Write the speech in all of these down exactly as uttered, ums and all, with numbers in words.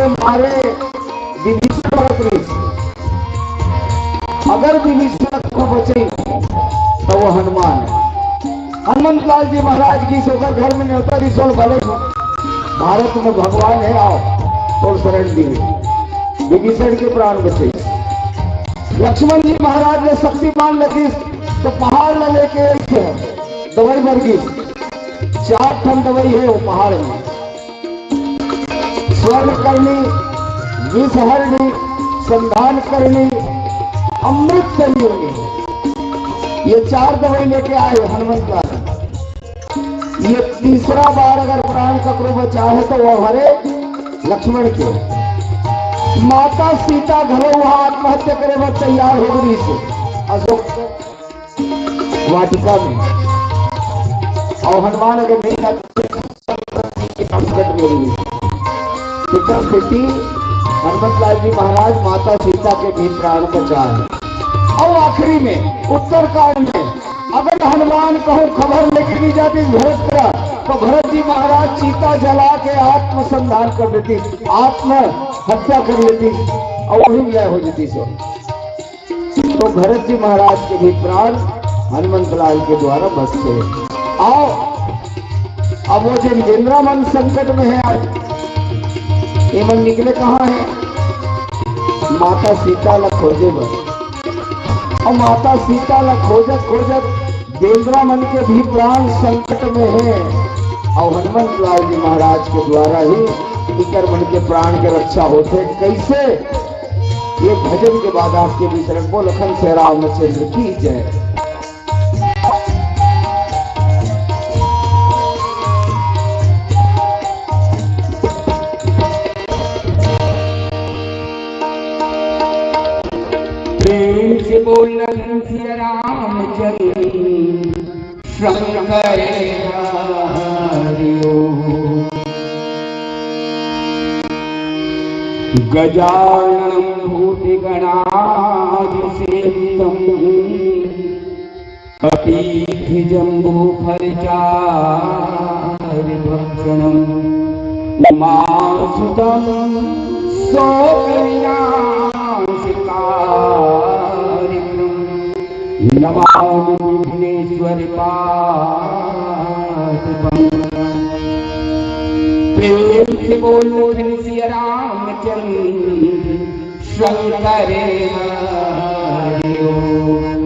मारे विभीषण मरत रहिस। अगर विभीषण को बचई, त वो हनुमान। हनुमंत लाल जी महाराज की सोकर घर में न्योता रिहिस, भले भारत में भगवान हे, आओ, तोर शरण दिए। विभीषण के प्राण बचई। लक्ष्मण जी महाराज ने शक्ति बाण लगिस, त पहाड़ ल लेके एक दवई बर गिस। चार ठन दवई हे वो पहाड़ में। स्वर्ण करणी, विषहरणी, संधान करणी, अमृत संजीवनी, ये चार दवई लेके आए हनुमंत लाल। ये तीसरा बार अगर प्राण ककरो बचा हे, त वो हरे लक्ष्मण के। माता सीता घलो वहाँ आत्महत्या करे बर तैयार हो गई से अशोक वाटिका में। और हनुमान अगर नहीं आते, संकट में रही। एकर सेती हनुमत लाल जी महाराज माता सीता के भी प्राण बचाए। और आखिरी में, उत्तरकांड में, अगर हनुमान कहूँ खबर लेके नहीं जाते भरत करा, तो भरत जी महाराज चिता जला के आत्मसंधान कर देती, आत्महत्या कर लेती और वही लय हो जाती सो। तो भरत जी महाराज के भी प्राण हनुमंत लाल के द्वारा बच गए। आओ, अब वो जो इंद्रा मन संकट में हे, ये मन निकले कहाँ हे? माता सीता ला खोजे बर। और माता सीता ला खोजत खोजत इंद्रा मन के भी प्राण संकट में हे। और हनुमंत लाल जी महाराज के द्वारा ही इकर मन के प्राण के रक्षा होथे। कैसे? ये भजन के बाद आपके बीच रख। बोल लखन से रामचंद्र की जय। प्रेम से बोल लखन से रामचंद्र शंकर हरि ओम। गजाननं भूतगणादिसेवितं कपित्थ जम्बू फल चारु भक्षणं उमासुतं शोक विनाशकारिणं नमामि विघ्नेश्वर पाद पंकजं। प्रेम से बोलो श्री सिया रामचंद्र शंकर हरि ओम।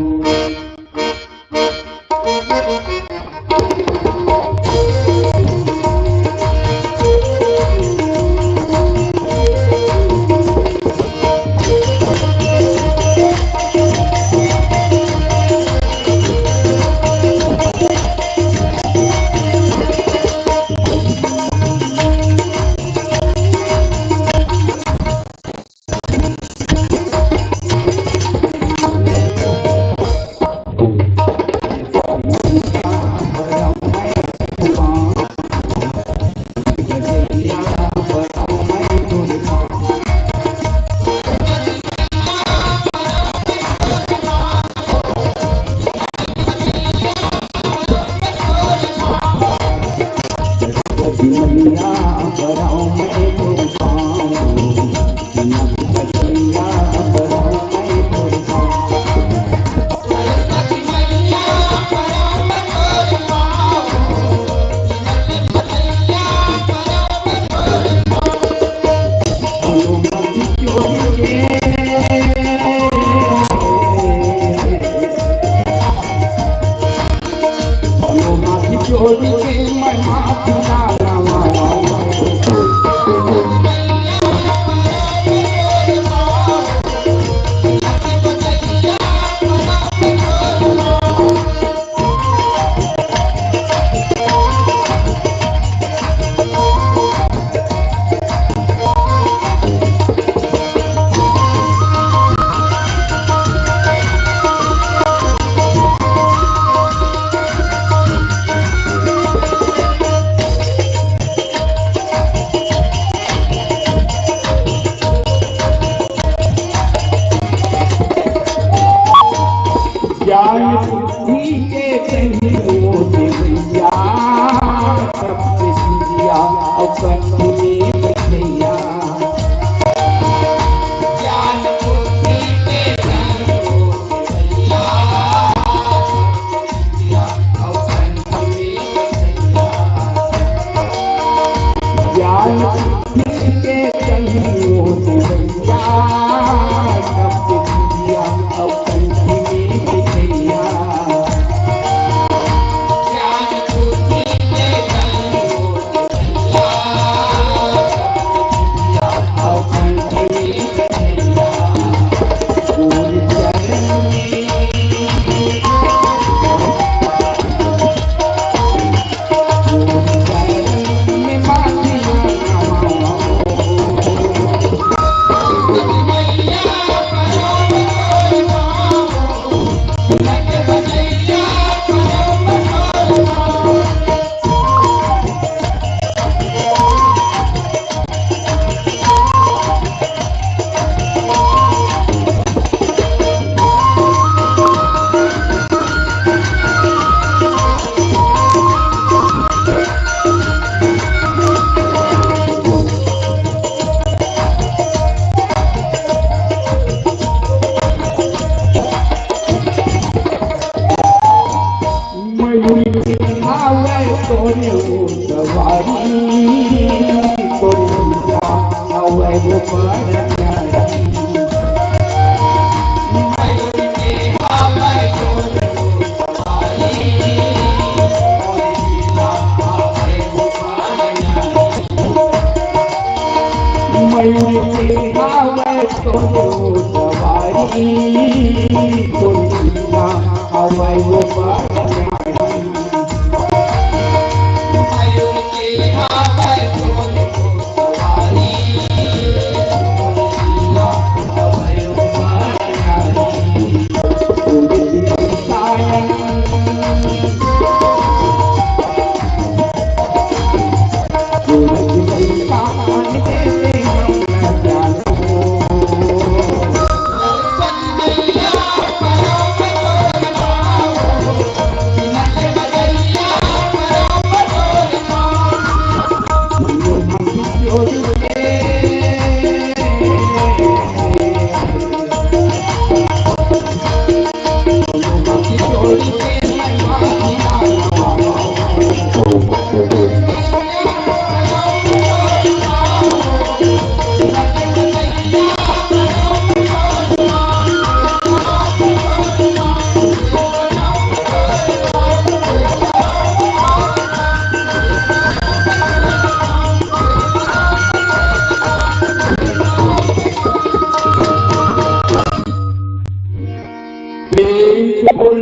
प्रेम से बोल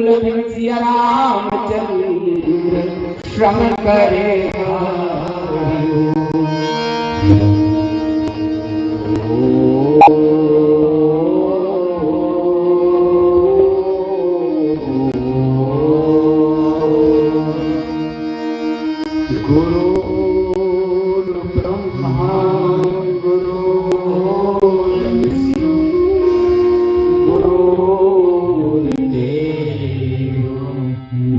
सिया रामचंद्र शंकर हरि ओम। गुरु ब्रह्मा गुरु विष्णु गुरु देव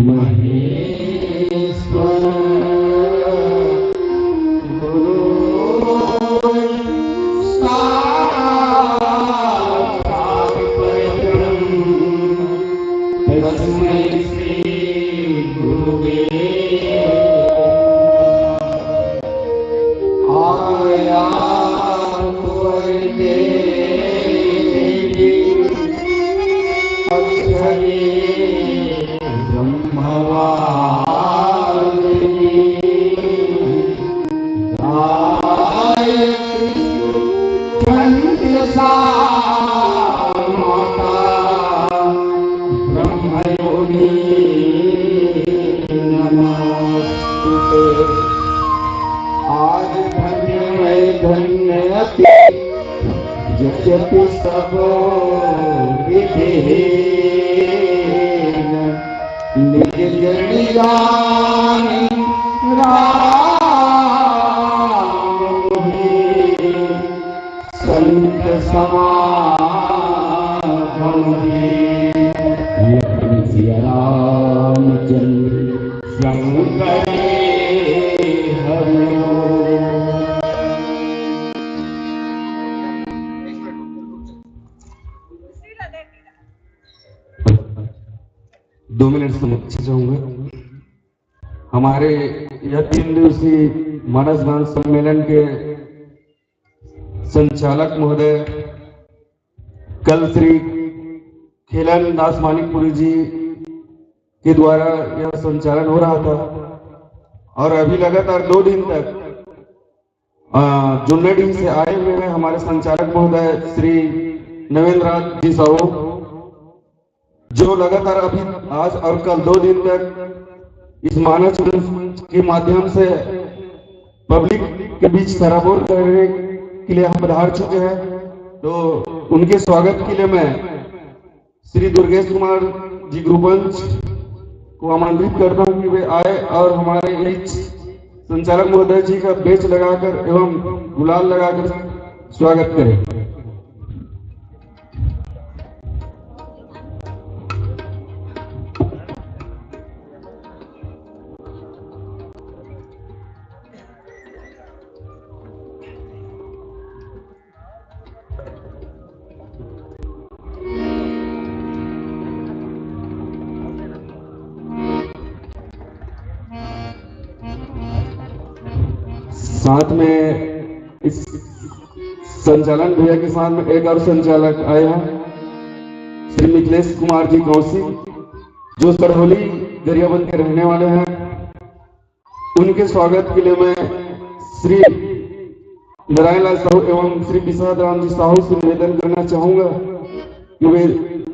महेश्वर गुरु साक्षात् परब्रह्म तस्मै श्री गुरुवे नमः। आया त्वरिते अक्षरे ब्रह्मवादिनी। गायत्री छंदसा माता ब्रह्मयोनि नमस्तुते। आज धन्य मैं धन्य अति जचति सब विधि निज जन जानि राम मोहि संत समागम हे। लखन सिया रामचंद्र संग करे हरि ओम। दो मिनट समक्ष चाहूंगा। हमारे यह तीन दिवसीय मानस गान सम्मेलन के संचालक महोदय, कल श्री खेलन दास मानिकपुरी जी के द्वारा यह संचालन हो रहा था और अभी लगातार दो दिन तक, अ, जुन्नरडीह से आए हुए हैं हमारे संचालक महोदय श्री नवेंद्र राज जी साहू, जो लगातार अभी आज और कल दो दिन तक इस मानस मंच के माध्यम से पब्लिक के बीच सराबोर करने के लिए हम पधार चुके हैं। तो उनके स्वागत के लिए मैं श्री दुर्गेश कुमार जी गुरुपंच को आमंत्रित करता हूं कि वे आए और हमारे इस संचालक महोदय जी का बेच लगाकर एवं गुलाल लगाकर स्वागत करें। साथ में इस संचालन भैया के साथ में एक और संचालक आए हैं, श्री मिथिलेश कुमार जी गौसी, जो सरहोली गरियाबंद के रहने वाले हैं। उनके स्वागत के लिए मैं श्री नारायण लाल साहू एवं श्री विषाद राम जी साहू से निवेदन करना चाहूंगा कि वे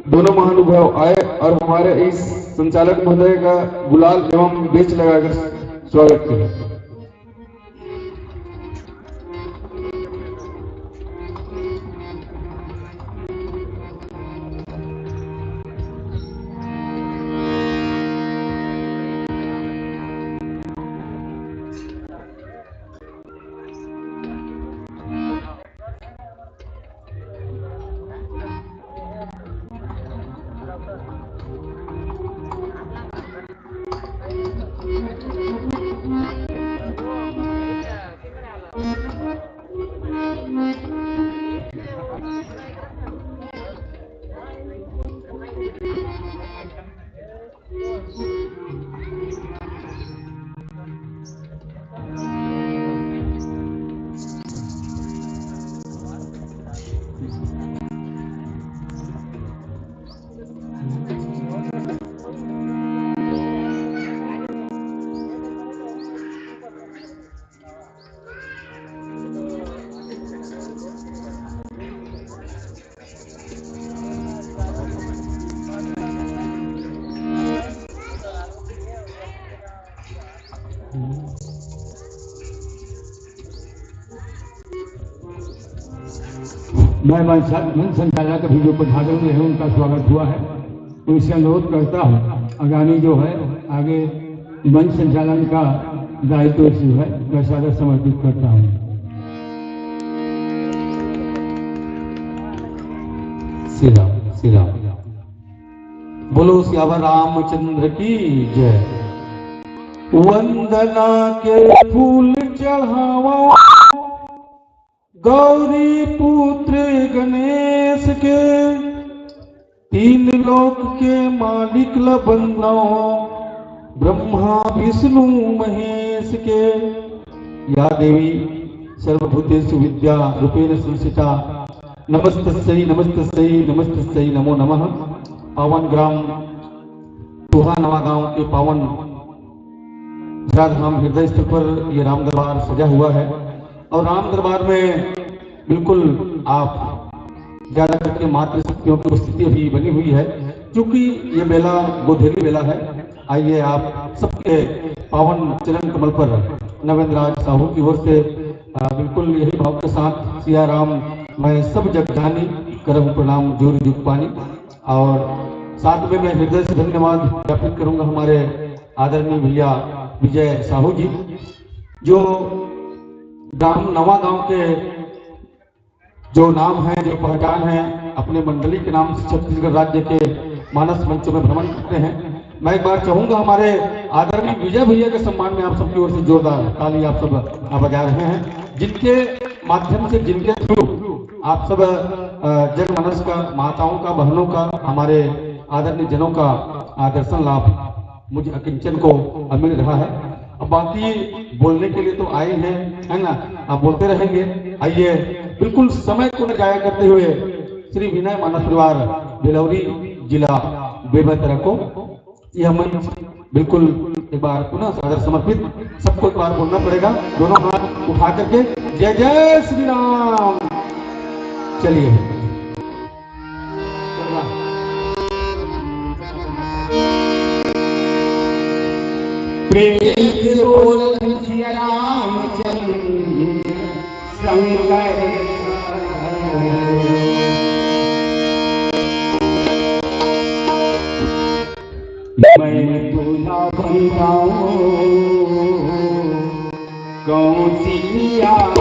दोनों महानुभाव आए और हमारे इस संचालक महोदय का गुलाल एवं बेच लगाकर स्वागत करें। मैं मंच, मंच संचालक अभी जो पधारे हुए हैं, उनका स्वागत हुआ है। उनसे अनुरोध करता हूँ, आगामी जो है आगे मंच संचालन का दायित्व जो है, मैं सादर समर्पित करता हूँ। श्री राम, श्री राम। बोलो सियावर रामचंद्र की जय। वंदना के फूल चढ़ावा गौरी पुत्र गणेश के, तीन लोक के मालिक ल बंदना ब्रह्मा विष्णु महेश के। या देवी सर्वभूतेषु विद्या रूपेण संस्थिता, नमस्तस्यै नमस्तस्यै नमस्तस्यै नमो नमः। पावन ग्राम टोहा नवा गांव के पावन श्रद्धा धाम हृदय स्थल पर ये राम दरबार सजा हुआ है और राम दरबार में बिल्कुल आप ज्यादा करके मातृशक्तियों की उपस्थिति अभी बनी हुई है। चूंकि ये मेला गोधेली मेला है, आइए आप सबके पावन चरण कमल पर नवेंद्र राज साहू की ओर से, आ, बिल्कुल यही भाव के साथ सिया राम मैं सब जग जानी, करहु प्रणाम जोर जुग पानी। और साथ में मैं हृदय से धन्यवाद ज्ञापित करूंगा हमारे आदरणीय भैया विजय साहू जी, जो ग्राम नवा गांव के जो नाम है, जो पहचान है, अपने मंडली के नाम से छत्तीसगढ़ राज्य के मानस मंचों में भ्रमण करते हैं। मैं एक बार चाहूंगा हमारे आदरणीय विजय भैया के सम्मान में आप सबकी ओर से जोरदार ताली आप सब बजा रहे हैं, जिनके माध्यम से, जिनके through आप सब, अ, जनमानस का, माताओं का, बहनों का, हमारे आदरणीय जनों का, अ, दर्शन लाभ मुझे अकिंचन को मिल रहा है। अब बाकी बोलने के लिए तो आए हैं, है ना, आप बोलते रहेंगे। आइए, बिल्कुल समय को न जाया करते हुए श्री विनय मानस परिवार बेलौरी, जिला बेमेतरा को यह मंच बिल्कुल एक बार पुनः सादर समर्पित। सबको एक बार बोलना पड़ेगा, दोनों हाथ उठा करके, जय जय श्री राम। चलिए, प्रेम से बोल सिया रामचंद्र शंकर। मैं दूल्हा बनता हूँ कौशिकिया।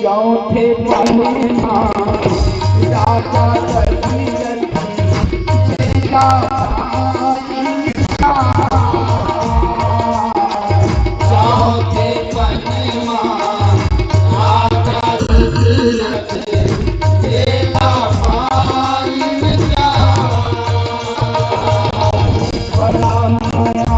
चौथे पन्ने मा राजा दशरथ जी का चौथे पन्ने मा राजा दशरथ जी का बड़ा माया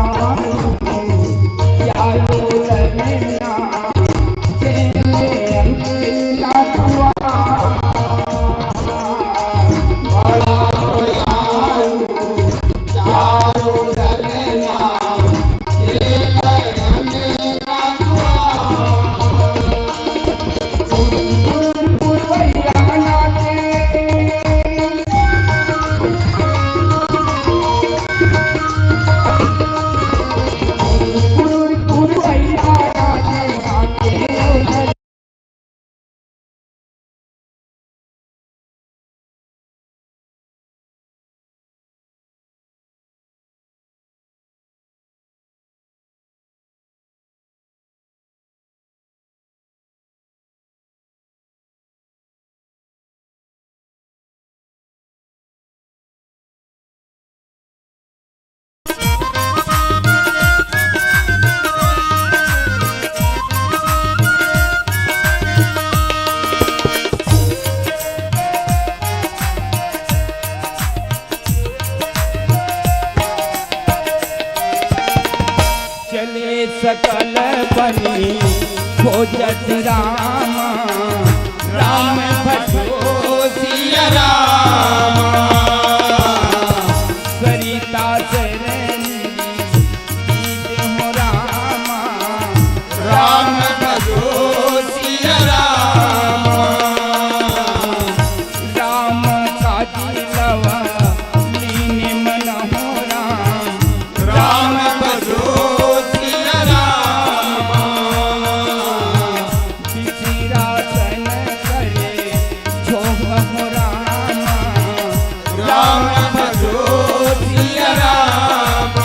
चले सकल बन खोजत राम, राम भजो सिया राम। सरिता सरन गीत हो राम, राम भजो सिया राम। राम काज लव लीन मन हो राम, राम भजो सिया राम। बिचिरासन करे छोह हो राम, राम भजो सिया राम।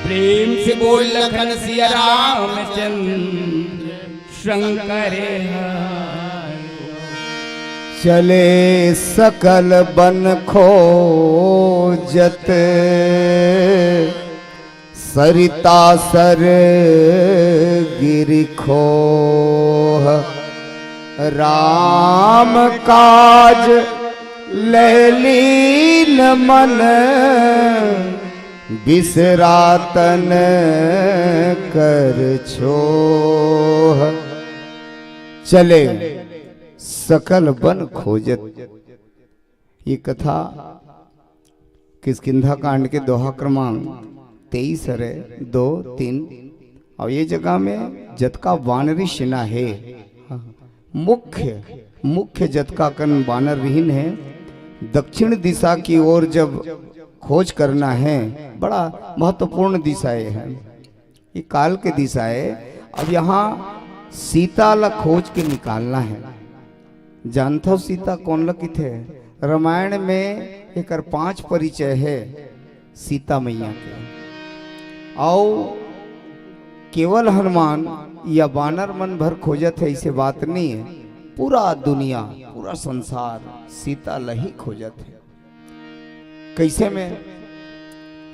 प्रेम से बोल लखन सिया रामचंद्र शंकर है। चले सकल बन खोजत सरिता सर गिरि खोह। राम काज लैलीन मन बिसरातन कर छोह। चले सकल बन खोजत। ये कथा किष्किंधा कांड के दोहा क्रमांक तेईस हरे, दो, तीन। और ये जगह में जतका वानरी सेना है, मुख्य, मुख्य जतका कन वानर रिहिन है, दक्षिण दिशा की ओर जब खोज करना है, बड़ा महत्वपूर्ण दिशा ये है। ये काल के दिशा है। अब यहाँ सीता ला खोज के निकालना है। जानथव सीता कोन ल किथे? रामायण में एकर पांच परिचय है सीता मैया के। अउ केवल हनुमान या बानर मन भर खोजत है, ऐसे बात नहीं है। पूरा दुनिया, पूरा संसार सीता ल ही खोजत है। कैसे में?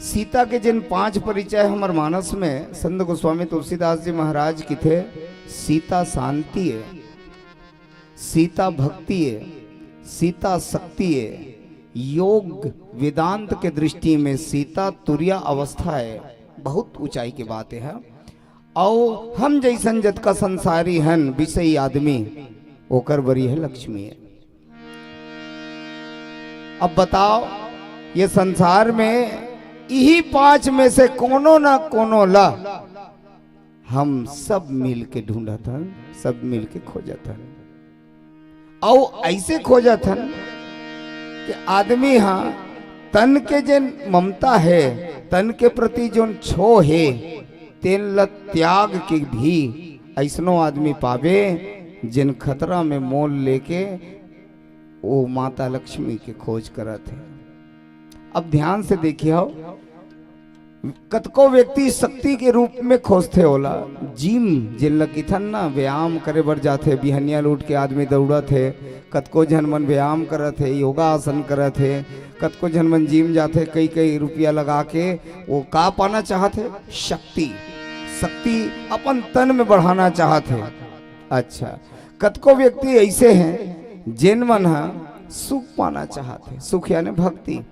सीता के जिन पांच परिचय हमर मानस में, संत गोस्वामी तुलसीदास जी महाराज किथे, सीता शांति है, सीता भक्ति है, सीता शक्ति है। योग वेदांत के दृष्टि में सीता तुरिया अवस्था है, बहुत ऊंचाई के बात है। अउ हम जैसन जतका संसारी हन, विषयी आदमी, ओकर बरी है लक्ष्मी है। अब बताओ, ये संसार में इही पांच में से कोनो ना कोनो ला हम सब मिल के ढूंढत हन, सब मिल के खोजत हन। अउ ऐसे खोजत हन कि आदमी हा तन के जेन ममता है, तन के प्रति जोन छोह है, तेन ल त्याग के भी ऐसनो आदमी पावे, जेन खतरा में मोल लेके वो माता लक्ष्मी के खोज करत है। अब ध्यान से देखिए हो, कतको व्यक्ति शक्ति के रूप में खोजथे ओला। जिम जेन ल किथन ना, व्यायाम करे बर जाथे, बिहनिया ल उठ के आदमी दौड़त हे। कतको झन मन व्यायाम करत हे, योगासन करत हे। कतको झन मन जिम जाथे, कई कई रुपया लगा के। वो का पाना चाहत हे? शक्ति। शक्ति अपन तन में बढ़ाना चाहत हे। अच्छा, कतको व्यक्ति ऐसे हैं जेन मन ह सुख पाना चाहत हे, सुख यानी भक्ति।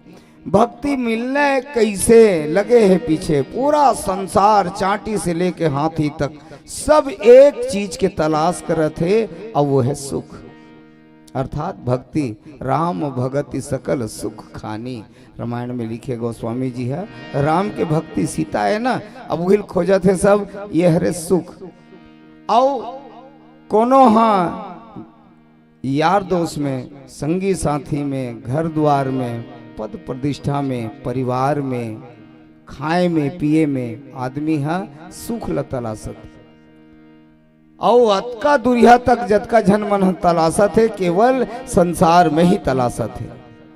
भक्ति मिलना है कैसे, लगे है पीछे। पूरा संसार, चांटी से लेके हाथी तक, सब एक चीज के तलाश करत हे, और वो है सुख। अर्थात भक्ति, राम भगति सकल सुख खानी। रामायण में लिखे गोस्वामी जी है, राम के भक्ति सीता है ना, अब वही खोजत है सब, ये हरे सुख। आओ कोनो हाँ यार दोस्त में, संगी साथी में, घर द्वार में, पद प्रतिष्ठा में, परिवार में, खाए में, पिए में आदमी ह सुख ल तलाशत। अउ अतका दुरिहा तक जतका झन मन ह तलाशत हे, केवल संसार में ही तलाशत हे।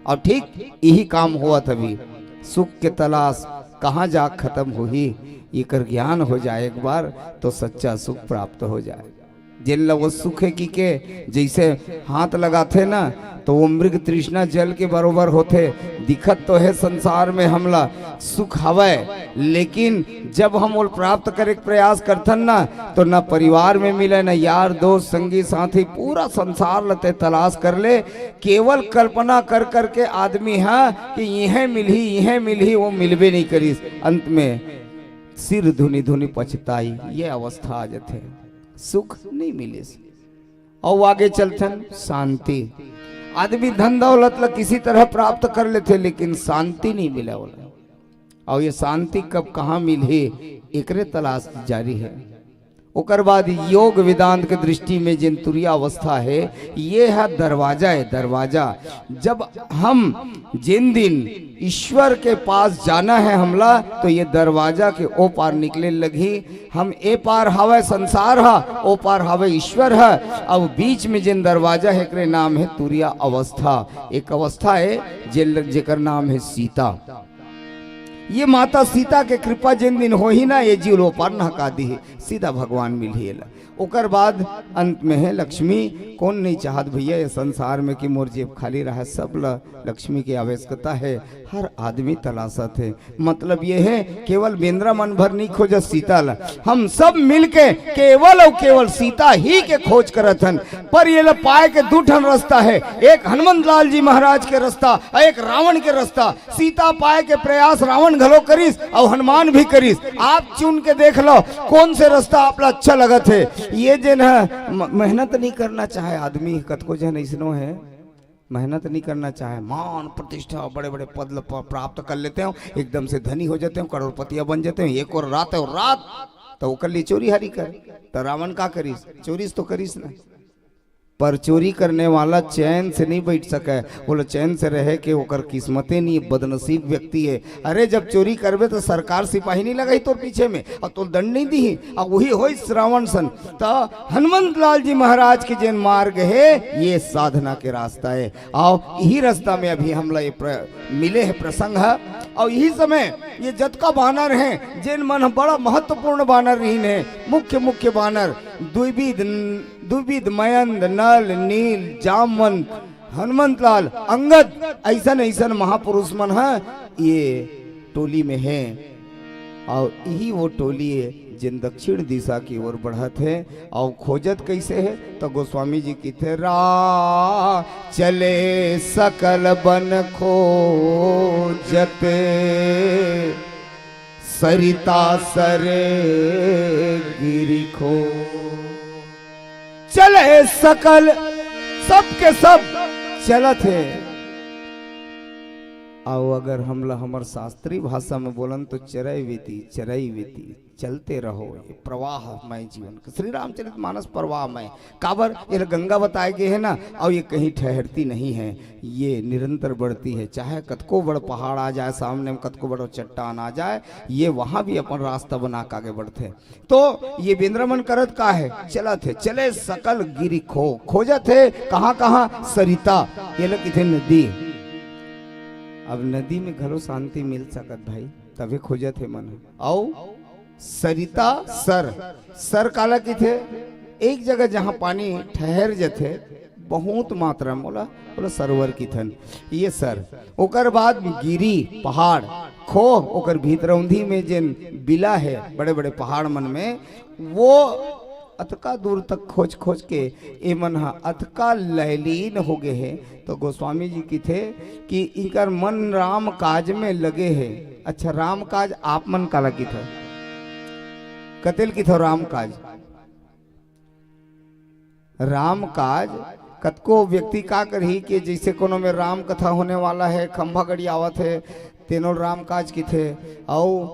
अउ ठीक यही काम होवत अभी, सुख के तलाश कहाँ जा खत्म होही, एकर ज्ञान हो जाए एक बार, तो सच्चा सुख प्राप्त हो जाए। जेन ल वो सुख हे कि के, जैसे हाथ लगाथे ना, तो वो मृग तृष्णा जल के बरोबर होथे। दिखत तो है संसार में हमला सुख हवय, लेकिन जब हम ओल प्राप्त करे के प्रयास करथन ना, तो ना परिवार में मिले, ना यार दोस्त, संगी साथी, पूरा संसार ल ते तलाश कर ले। केवल कल्पना कर करके आदमी ह कि इहें मिलही, इहें मिलही, वो मिलबे नहीं करिस। अंत में सिर धुनी धुनी पछताई, ये अवस्था आ जथे। सुख नहीं मिलिस। अउ आगे चलथन, शांति। आदमी धन दौलत ला किसी तरह प्राप्त कर लेथे, लेकिन शांति नहीं मिले ओला। अउ ये शांति कब कहाँ मिलही, एकरे तलाश जारी है। ओकर बाद योग वेदांत के दृष्टि में जेन तुरिया अवस्था है, ये है दरवाजा है, दरवाजा। जब हम जिन दिन ईश्वर के पास जाना है हमला, तो ये दरवाजा के ओ पार निकले लगही। हम ए पार हवय संसार ह, ओ पार हवय ईश्वर ह। अब बीच में जेन दरवाजा है, एकरे नाम है तुरिया अवस्था। एक अवस्था है जे-, जेकर नाम है सीता। ये माता सीता के कृपा जेन दिन होही ना, ये जीव ल ओ पार नहका दिही, सीधा भगवान मिलही एला। ओकर बाद अंत में है लक्ष्मी। कौन नहीं चाहत भैया ये संसार में कि मोर जेब खाली रहे, सब ल लक्ष्मी की आवश्यकता है, हर आदमी तलाशत है। मतलब ये है, केवल बेंदरा मन भर नहीं खोजत सीता ला, हम सब मिलके केवल और केवल सीता ही के खोज करत हन। पर ये ला पाए के दू ठन रास्ता है, एक हनुमंत लाल जी महाराज के रास्ता और एक रावण के रास्ता। सीता पाए के प्रयास रावण घलो करिस और हनुमान भी करिस। आप चुन के देख लो कौन से रास्ता आप ला अच्छा लगत है। ये जेन ह म-, मेहनत नहीं करना चाहे आदमी, कतको झन अइसनो है मेहनत नहीं करना चाहे, मान प्रतिष्ठा, बड़े बड़े पद ल प-, प्राप्त कर लेते हो, एकदम से धनी हो जाते हो, करोड़पतिया बन जाते हो, एक और रात है और रात तो ओकर लिए चोरी हारी कर। तो रावण का करिस? चोरी तो करिस ना। पर चोरी करने वाला चैन से नहीं बैठ सके, बोलो चैन से रहे के ओकर किस्मते नहीं, बदनसीब व्यक्ति है। अरे जब चोरी करबे तो सरकार सिपाही नहीं लगाई तोर पीछे में और तोर दंड नहीं दी, और वही होई श्रावण सन। तो हनुमंत लाल जी महाराज के जेन मार्ग है, ये साधना के रास्ता है। आओ यही रास्ता में अभी हमला ये प्र-, मिले है प्रसंग है। और यही समय ये जतका बानर हैं, जेन मन बड़ा महत्वपूर्ण बानर रहीन है, मुख्य मुख्य बानर, द्विविध, द्विविध मयंद, नल, नील, जामवंत, हनुमंत लाल, अंगद, ऐसन ऐसन महापुरुष मन है। ये टोली में हे, अउ इही वो टोली हे, जेन दक्षिण दिशा की ओर बढ़त हे। अउ खोजत कइसे हे, त गोस्वामी जी किथे, "रा चले सकल बन खोजत, सरिता सर गिरि खो।" चले सकल, सब के सब चलत हे। अउ अगर हमला हमर शास्त्रीय भाषा में बोलन तो चरय वेती, चरय वेती, चलते रहो, ये प्रवाहमय जीवन का। श्री रामचरित मानस प्रवाहमय, काबर एला गंगा बताए गे हे ना, अउ ये कहीं ठहरती नहीं है, ये निरंतर बढ़ती है। चाहे कतको बड़ पहाड़ आ जाए सामने में, कतको बड़ चट्टान आ जाए, ये वहाँ भी अपन रास्ता बना के आगे बढ़थे। तो ये बेंदरा मन करत का हे? चलत हे, चले सकल गिरी खो, खोजत हे कहाँ कहाँ? सरिता, ये लोग किथे नदी। अब नदी में घलो शांति मिल सकत भाई, तभे खोजत हे मन। अउ सरिता सर, सर काला किथे? एक जगह जहाँ पानी ठहर जथे, बहुत मात्रा में, ओला, ओला सरोवर किथन। ये सर, ओकर बाद गिरी, पहाड़, खो, ओकर भीतरौंधी में जेन बिला हे, बड़े-बड़े पहाड़ मन में, वो अतका दूर तक खोज-खोज के ए मन ह अतका लयलीन हो गे हे। तो गोस्वामी जी किथे कि इनकर मन राम काज में लगे हे। अच्छा, राम काज आप मन काला किथो? कतेल किथो राम काज? राम काज, कतको व्यक्ति का करही कि जैसे कोनो में राम कथा होने वाला है, खंभा गड़ी आवत है, तेनो राम काज किथे, अउ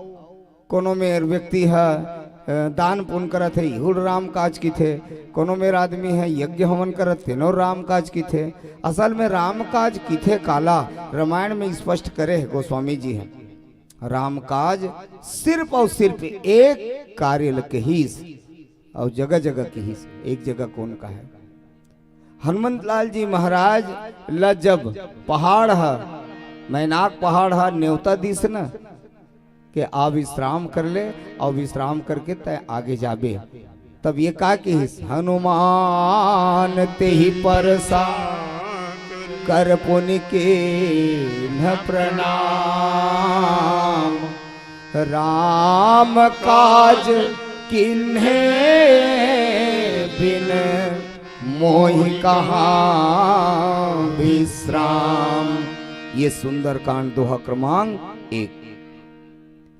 कोनो में व्यक्ति ह, अ, दान पुण्य करत है, इहू राम काज किथे, कोनो मेर आदमी है, यज्ञ हवन करत, तेनो राम काज किथे। असल में राम काज किथे काला, रामायण में स्पष्ट करे है गोस्वामी जी ह। राम काज सिर्फ अउ सिर्फ एक कार्य ल कहिस, अउ जगह जगह किहिस, एक जगह कोन का है। हनुमंत लाल जी महाराज ल जब पहाड़ ह, मैनाक पहाड़ ह, नेवता दिस न, के आ विश्राम कर ले, अउ विश्राम करके तय आगे जाबे। तब ये का किहिस? हनुमान तेहि परसा कर पुनि कीन्ह प्रणाम। राम काज किन्हे बिन मोहि कहाँ विश्राम। ये सुंदरकांड दोहा क्रमांक एक।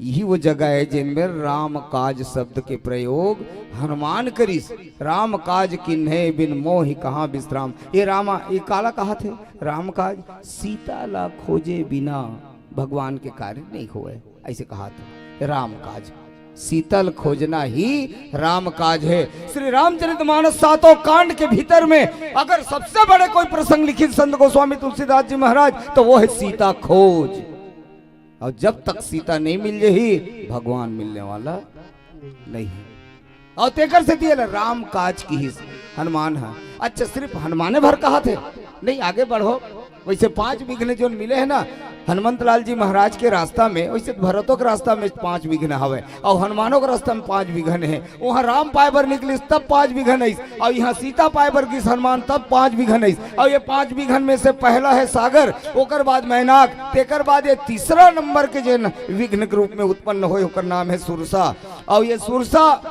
यही वो जगह है जिनमें राम काज शब्द के प्रयोग हनुमान करिस। राम काज किन्हे बिन मोहि कहाँ विश्राम। ये रामा, ये काला कहा थे? राम काज सीता ला खोजे बिना भगवान के कार्य नहीं होए, ऐसे कहा थे। राम काज, सीता ल खोजना ही राम काज है। श्री रामचरितमानस सातों कांड के भीतर में अगर सबसे बड़े कोई प्रसंग लिखित संत गोस्वामी तुलसीदास जी महाराज, तो वो है सीता खोज। और जब तक सीता नहीं मिल जाही, भगवान मिलने वाला नहीं है। और तेकर से दिए ला राम काज किहिस हनुमान हा। अच्छा, सिर्फ हनुमाने भर कहा थे? नहीं, आगे बढ़ो। वैसे पांच विघ्न जोन मिले है ना हनुमंत लाल जी महाराज के रास्ता में, वैसे तो भरतों के रास्ता में पांच विघ्न हवे, और हनुमानों के रास्ता में पांच विघ्न है। वहां राम पाए बर निकलिस तब पांच विघ्न आइस, और यहाँ सीता पाए बर गिस हनुमान तब पांच विघ्न आइस, और ये पांच विघ्न में से पहला है सागर, ओकर बाद मैनाक, तेकर बाद ये तीसरा नंबर के जेन विघ्न के रूप में उत्पन्न होए, ओकर नाम है सुरसा। और ये सुरसा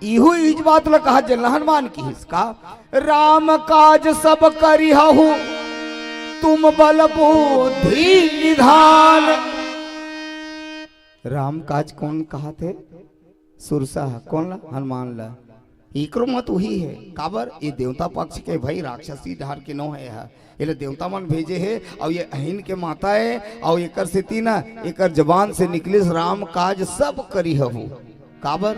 इहू इज बात ला कहा, जेन ला हनुमान किहिस का, राम काज सब करिहहु तुम बल बुद्धि निधान। राम काज कोन कहा थे? सुरसा ह। कोन ला? हनुमान ला। इकरो मत उही है। काबर? ये देवता पक्ष के भाई राक्षसी डहर के नो है, है। ये ले देवता मन भेजे है, और ये अहिन के माता है, और एकर सेती ना, एकर जबान से निकलिस राम काज सब करिहहु। काबर?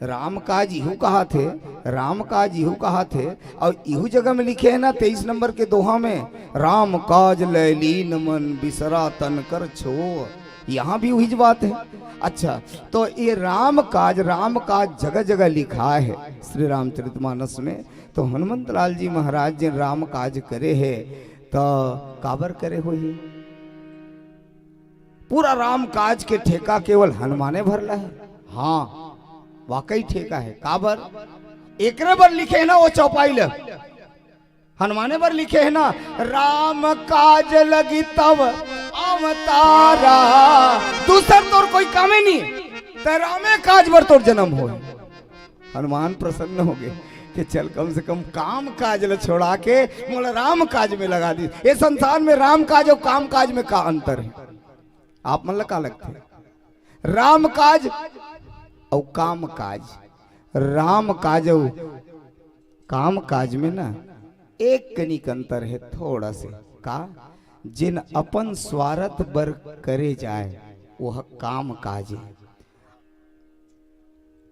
राम काज इहू कहा थे, राम काज इहू कहा थे, और इहू जगह में लिखे है ना, तेईस नंबर के दोहा में, "राम काज लयलीन मन बिसरा तन कर छो।" यहाँ भी वही बात है। अच्छा, तो ये राम काज, राम काज जगह जगह लिखा है श्री रामचरितमानस में। तो हनुमंत लाल जी महाराज जिन राम काज करे है, तो काबर करे होही? पूरा राम काज के ठेका केवल हनुमाने भर ला है। हाँ, वाकई ठेका है। काबर? एकरे बर लिखे है ना वो चौपाई ल, हनुमाने बर लिखे है ना, "राम काज लगी तब अव तारा, दूसर तोर कोई कामे नहीं, ते रामे काज बर तोर जन्म होय। हनुमान प्रसन्न हो गए कि चल, कम से कम काम काज ल छोड़ा के मोला राम काज में लगा दी। ये संसार में राम काज और काम काज में का अंतर है? आप मन ल का लगथे? राम काज और काम काज, राम काज और काम काज में ना एक कनिक अंतर है, थोड़ा से। का? जेन अपन स्वार्थ बर करे जाए, वह काम काज है।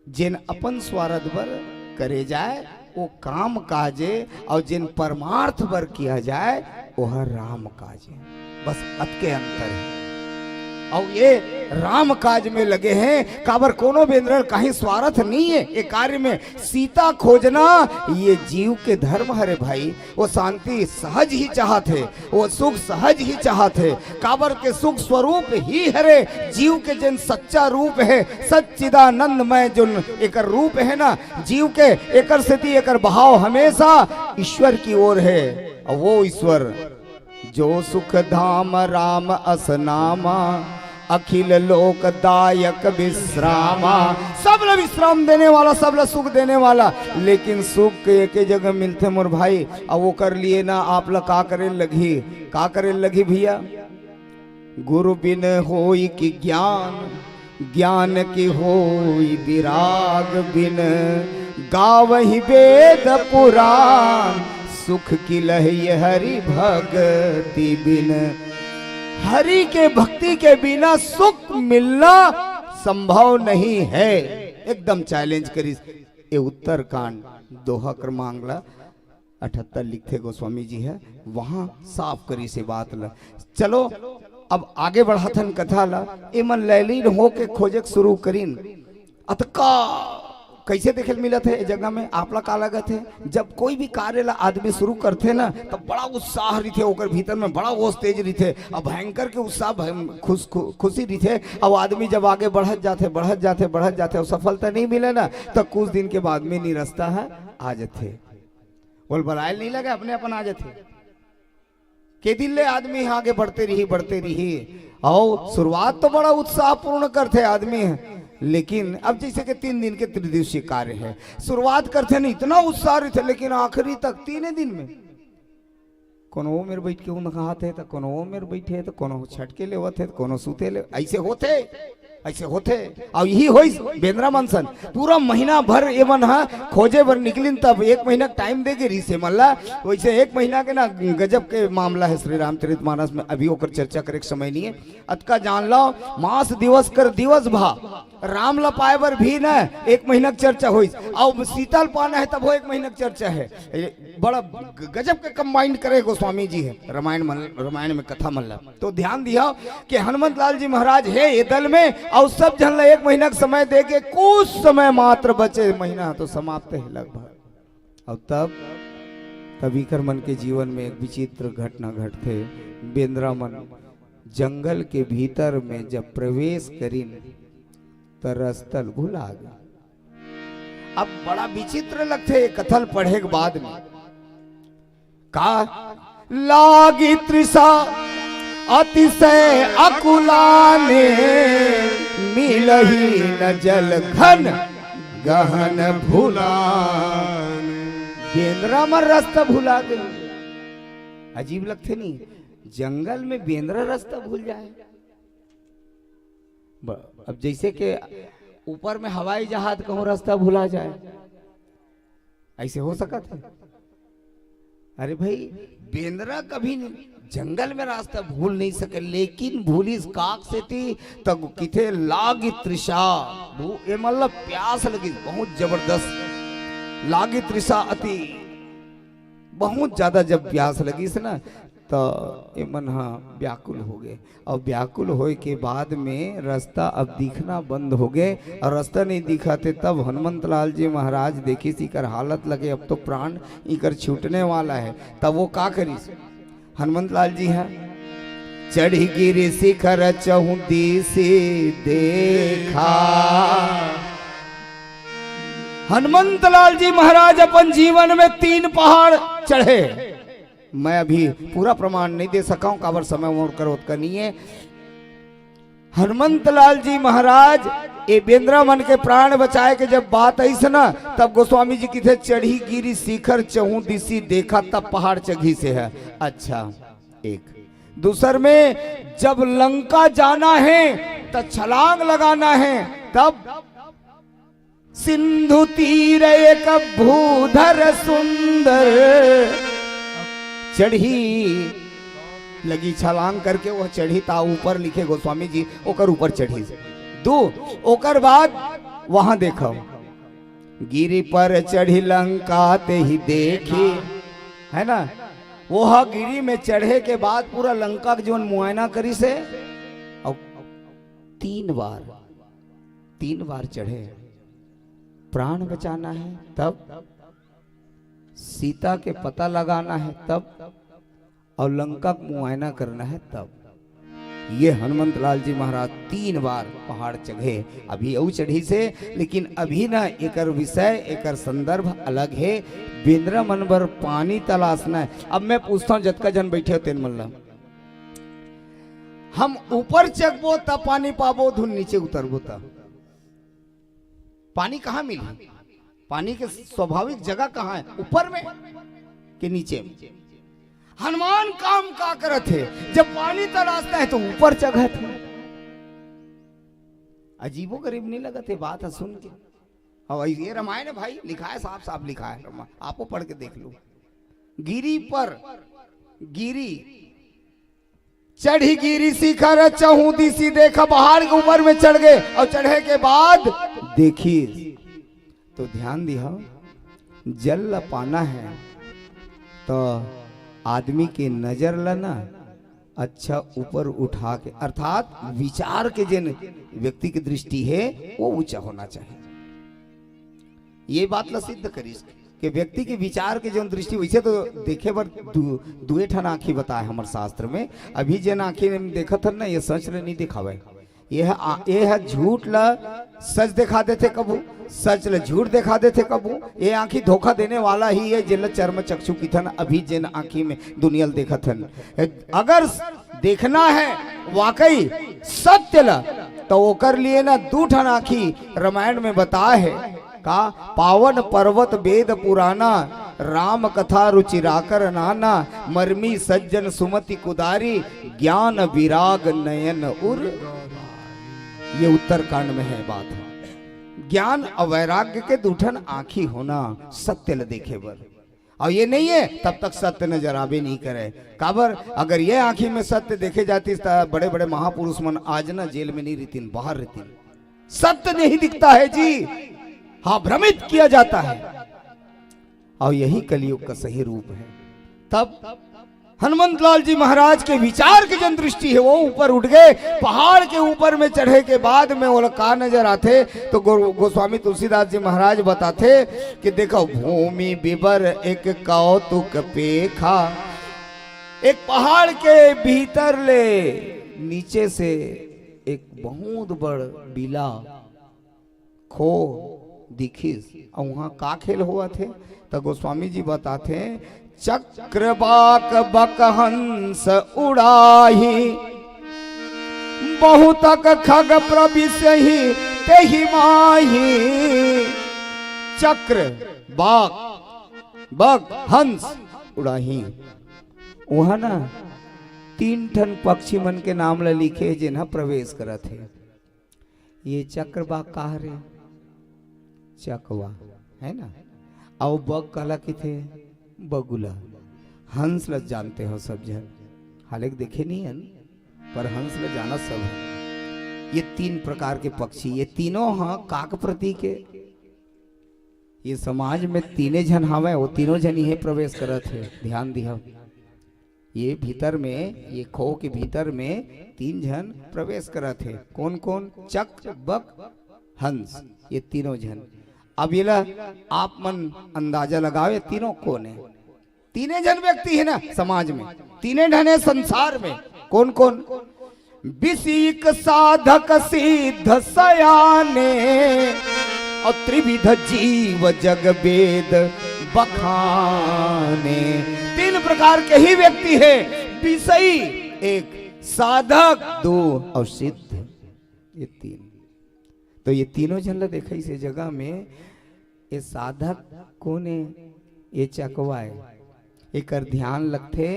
जेन अपन स्वार्थ बर करे जाए, वो काम काज है, और जेन परमार्थ बर किया जाए, वह राम काज है। बस अतके अंतर है। और ये राम काज में लगे हैं, काबर कोनो बेंद्रा ल कहीं स्वार्थ नहीं है ये कार्य में। सीता खोजना ये जीव के धर्म हरे भाई। वो शांति सहज ही चाहत है, वो सुख सहज ही चाहत है। काबर के सुख स्वरूप ही हरे जीव के, जेन सच्चा रूप है, सच्चिदानंदमय जोन एकर रूप है ना जीव के, एकर सेती एकर भाव हमेशा ईश्वर की ओर है। और वो ईश्वर जो सुख धाम राम असनामा, अखिल लोक दायक विश्रामा। सब ला विश्राम देने वाला, सब ला सुख देने वाला, लेकिन सुख के एके जगह मिलथे मोर भाई। अब ओकर लिए ना आप ला का करे लगही, का करे लगही भैया? गुरु बिन होई कि ज्ञान, ज्ञान की होई विराग बिन, गावहि वेद पुराण, सुख की लहई हरि भक्ति बिन। हरि के भक्ति के बिना सुख मिलना संभव नहीं है। एकदम चैलेंज करिस ये उत्तरकांड दोहा क्रमांक ला अठहत्तर लिखथे गोस्वामी जी ह, वहां साफ करिस ये बात ल। चलो, अब आगे बढ़ाथन कथा ल। एमन लैलीन होके खोजे के शुरू करिन। अतका कैसे देखे ल मिलत हे ए जगह में? आप ला का लगत हे? जब कोई भी कार्य ला आदमी शुरू करथे ना, तब बड़ा उत्साह रहिथे, ओकर भीतर में बड़ा ओज तेज रहिथे, अब भयंकर के उत्साह, भय-, खुश, खु-, खुशी रहिथे। अब आदमी जब आगे बढ़त जाथे, बढ़त जाथे, बढ़त जाथे, अउ सफलता नहीं मिले ना, तब कुछ दिन के बाद में निरस्ता ह आ जथे। बोल, बलायल नहीं लगे, अपने अपन आ जथे। के दिन ले आदमी ह आगे बढ़ते रही, बढ़ते रही। अउ शुरुआत तो बड़ा उत्साहपूर्ण करथे आदमी ह, लेकिन अब जैसे कि तीन दिन के त्रिदिवसीय कार्य है, शुरुआत करथे न, इतना उत्साह रहिथे, लेकिन आखिरी तक तीने दिन में कोनो ओ मेर बैठ के ऊन खात हे, त कोनो ओ मेर बैठे हे, त कोनो छटके लेवत हे, त कोनो सूते ले, ऐसे होथे। ऐसे होथे। अउ यही होइस बेंदरा मन सन। पूरा महीना भर ये मन ह खोजे बर निकलिन, तब एक महीना के टाइम दे गे रिहिस हे मन ला। वैसे एक महीना के ना गजब के मामला है श्री रामचरित मानस में, अभी ओकर चर्चा करे के समय नहीं है। अतका जान लो, मास दिवस कर दिवस भा राम ला पाए बर भी ना एक महीना के चर्चा होइस। अब सीता ल पाना है तब वो एक महीना के चर्चा है। ये बड़ा ग-, गजब के कंबाइंड करे गोस्वामी जी है रामायण मन, रामायण में कथा मन ला। तो ध्यान दिया कि हनुमंत लाल जी महाराज हे ये दल में, अउ सब झन ला एक महीना के समय दे के कुछ समय मात्र बचे, महीना तो समाप्त है लगभग। अउ तब, तब इकर मन के जीवन में एक विचित्र घटना घटथे। बेंदरा मन जंगल के भीतर में जब प्रवेश करिन, त रस्ता ल भुला गे। अब बड़ा विचित्र लगथे ये कथा ल पढ़े के बाद में। का लागी तृषा अतिशय अकुलाने, मिलही न जल घन गहन भुलाने। बेंदरा मन रस्ता भुला गे। अजीब लगथे नहीं, जंगल में बेंदरा रस्ता भूल जाए। ब-, अब जैसे कि ऊपर में हवाई जहाज कहूँ रस्ता भुला जाए, ऐसे हो सकत है? अरे भाई, बेंदरा कभी नहीं, जंगल में रास्ता भूल नहीं सके, लेकिन भूलिस काक सेती, तब किथे लागी तृषा, भू-, ए मतलब प्यास लगी बहुत जबरदस्त, लागी तृषा अति, बहुत ज्यादा जब प्यास लगिस ना, तो ए मन हा व्याकुल हो गए। अउ व्याकुल होय के बाद में रस्ता अब दिखना बंद हो गए, अउ रस्ता नहीं दिखत हे। तब हनुमंत लाल जी महाराज देखिस इकर हालत लगे, अब तो प्राण इकर छूटने वाला है। तब वो का करिस? हनुमंत लाल जी ह चढ़ी गिरि शिखर चहुदिसि देखा। हनुमंत लाल जी महाराज अपन जीवन में तीन पहाड़ चढ़े। मैं अभी पूरा प्रमाण नहीं दे सका हूं, काबर समय मोर कर ओतका नहीं है। हनुमंत लाल जी महाराज, ये बेंदरा मन के प्राण बचाए के जब बात आइस ना, तब गोस्वामी जी किथे, "चढ़ी गिरी शिखर चहु दिशी देखा, तब पहाड़ चघी से है।" अच्छा, एक। दूसर में, जब लंका जाना है, त छलांग लगाना है, तब सिंधु तीर एक भूधर सुंदर, चढ़ी लगी छलांग करके वह चढ़ी ता ऊपर, लिखे गोस्वामी जी, ओकर ऊपर चढ़ी। दो, ओकर बाद वहां देखो, गिरी पर चढ़ी लंका ते ही देखी, है ना? वो ह गिरी में चढ़े के बाद पूरा लंका के जोन मुआयना करिस हे, और तीन बार, तीन बार चढ़े। प्राण बचाना है तब, सीता के पता लगाना है तब, और लंका के मुआयना करना है तब। ये हनुमंत लाल जी महाराज तीन बार पहाड़ चघे। अभी अउ चढ़िस हे, लेकिन अभी ना एकर विषय, एकर संदर्भ अलग हे। बेंदरा मन बर पानी तलाशना है। अब मैं पूछता हूं, जतका झन बैठे हो तेन मन ला, हम ऊपर चघबो त पानी पाबो, धुन नीचे उतरबो त पानी कहां मिलही? पानी के स्वाभाविक जगह कहां है? ऊपर में कि नीचे में? हनुमान काम का करत हे? जब पानी तलाशना है तो ऊपर चघत हे। अजीबो गरीब नहीं लगत हे बात है सुन के? और ये रामायण है भाई, लिखा है, साफ साफ लिखा है, आपो पढ़ के देख लो। गिरी पर, गिरी, चढ़ी गिरी शिखर चहु दिशी देखा, पहाड़ के ऊपर में चढ़ गए और चढ़े के बाद देखी, तो ध्यान दिहा, जल ला पाना है तो आदमी के नजर ला ना अच्छा ऊपर उठा के, अर्थात विचार के जेन व्यक्ति की दृष्टि है वो ऊंचा होना चाहिए। ये बात ला सिद्ध करिस कि व्यक्ति के विचार के जोन दृष्टि, वैसे तो देखे बर दु-, दुए ठन आंखी बताए हमर शास्त्र में। अभी जेन आंखी में देखत हन ना, ये सच ले नहीं दिखावे। ये ह-, आ-, ये ह झूठ ला सच दिखा देथे कभू, सच ला झूठ दिखा देथे कभू। ये आंखी धोखा देने वाला ही है, जेन ला चर्म चक्षु किथन। अभी जेन आंखी में दुनिया ल देखत हन, अगर देखना है वाकई सत्य ला, तो ओकर लिए ना दू ठन आंखी रामायण में बताए है। का? पावन पर्वत वेद पुराना, राम कथा रुचिराकर नाना, मरमी सज्जन सुमति कुदारी, ज्ञान विराग नयन उर। ये उत्तरकांड में है बात। ज्ञान और वैराग्य के दू ठन आंखी होना, सत्य ल देखे बर। और ये नहीं है तब तक सत्य नजर आबे नहीं करे। काबर? अगर ये आंखी में सत्य देखे जातिस त बड़े बड़े महापुरुष मन आज ना जेल में नहीं रहतिन, बाहर रहतिन। सत्य नहीं दिखता है जी, हाँ, भ्रमित किया जाता है। और यही कलयुग का सही रूप है। तब हनुमंत लाल जी महाराज के विचार की जन दृष्टि है, वो ऊपर उठ गए, पहाड़ के ऊपर में चढ़े के बाद में ओला का नजर आथे, तो गो-, गोस्वामी तुलसीदास जी महाराज बताथे कि देखो, भूमि विवर एक कौतुक पेखा, एक पहाड़ के भीतर ले नीचे से एक बहुत बड़ बिला खो दिखिस। अउ उहाँ का खेल होवत हे, त गोस्वामी जी बताथे, "चक्रवाक बक हंस उड़ाही, बहुतक खग प्रविशही तेहि माही।" चक्र, बाक, बक, हंस उड़ाही। उहाँ ना तीन ठन पक्षी मन के नाम ल लिखे, जेन ह प्रवेश करत हे। ये चक्रवाक का हरे? चकवा, है ना? अउ बग काला किथे? बगुला। हंस ल जानते हो सब झन, हालांकि देखे नहीं हन, पर हंस ल जानत सब हन। ये तीन प्रकार के पक्षी, ये तीनों ह काक प्रतीक हे। ये समाज में तीने झन हावय, वो तीनों झन इहे प्रवेश करत हे। ध्यान दिहा, ये भीतर में, ये खो के भीतर में तीन झन प्रवेश करत हे। कोन कोन? चक, बक, हंस, ये तीनों झन। अब येला आप मन अंदाजा लगाओ, ये तीनों कोन हे? तीने झन व्यक्ति हे ना समाज में, तीने झन हे संसार में। कोन कोन? बिसीक साधक सिद्ध सयाने, अउ त्रिविध जीव जग वेद बखाने। तीन प्रकार के ही व्यक्ति हे, विषयी एक, साधक दो, अउ सिद्ध, ये तीन। तो ये तीनों झन ला देखइस ए जगह में, ये साधक कोन हे? ये चकवा हे। एकर ध्यान लगथे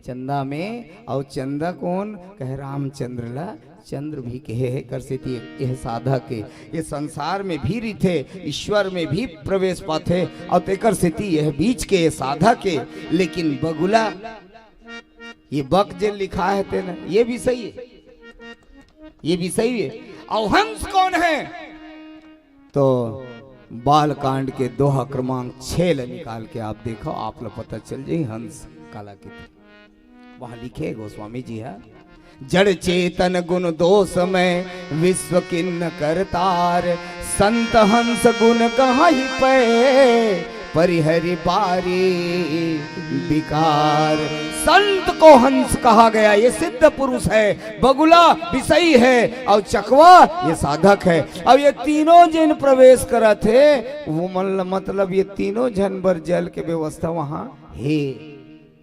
चंदा में, अउ चंदा कोन कहे? रामचंद्र ला चंद्र भी कहे हे। एकर सेती ये साधक हे, ये संसार में भी रहिथे, ईश्वर में भी प्रवेश पाथे, अउ तेकर सेती ये बीच के ये साधक हे। लेकिन बगुला, ये बक जेन लिखा हे तेन, ये विषयी हे, ये विषयी हे। अउ हंस कोन हे? तो बाल कांड के दोहा क्रमांक छह ल निकाल के आप देखव, आप ल पता चल जाही हंस काला कहिथे। वहां लिखे गोस्वामी जी ह, जड़ चेतन गुण दोष में विश्व किन्न करतार, संत हंस गुण कहाही पै परिहरि बारी विकार। संत को हंस कहा गया, ये सिद्ध पुरुष है, बगुला विषयी है अउ चकवा ये साधक है। अब ये तीनों जिन प्रवेश करत हे, वो मन ल-, मतलब ये तीनों झन बर जल के व्यवस्था वहां हे।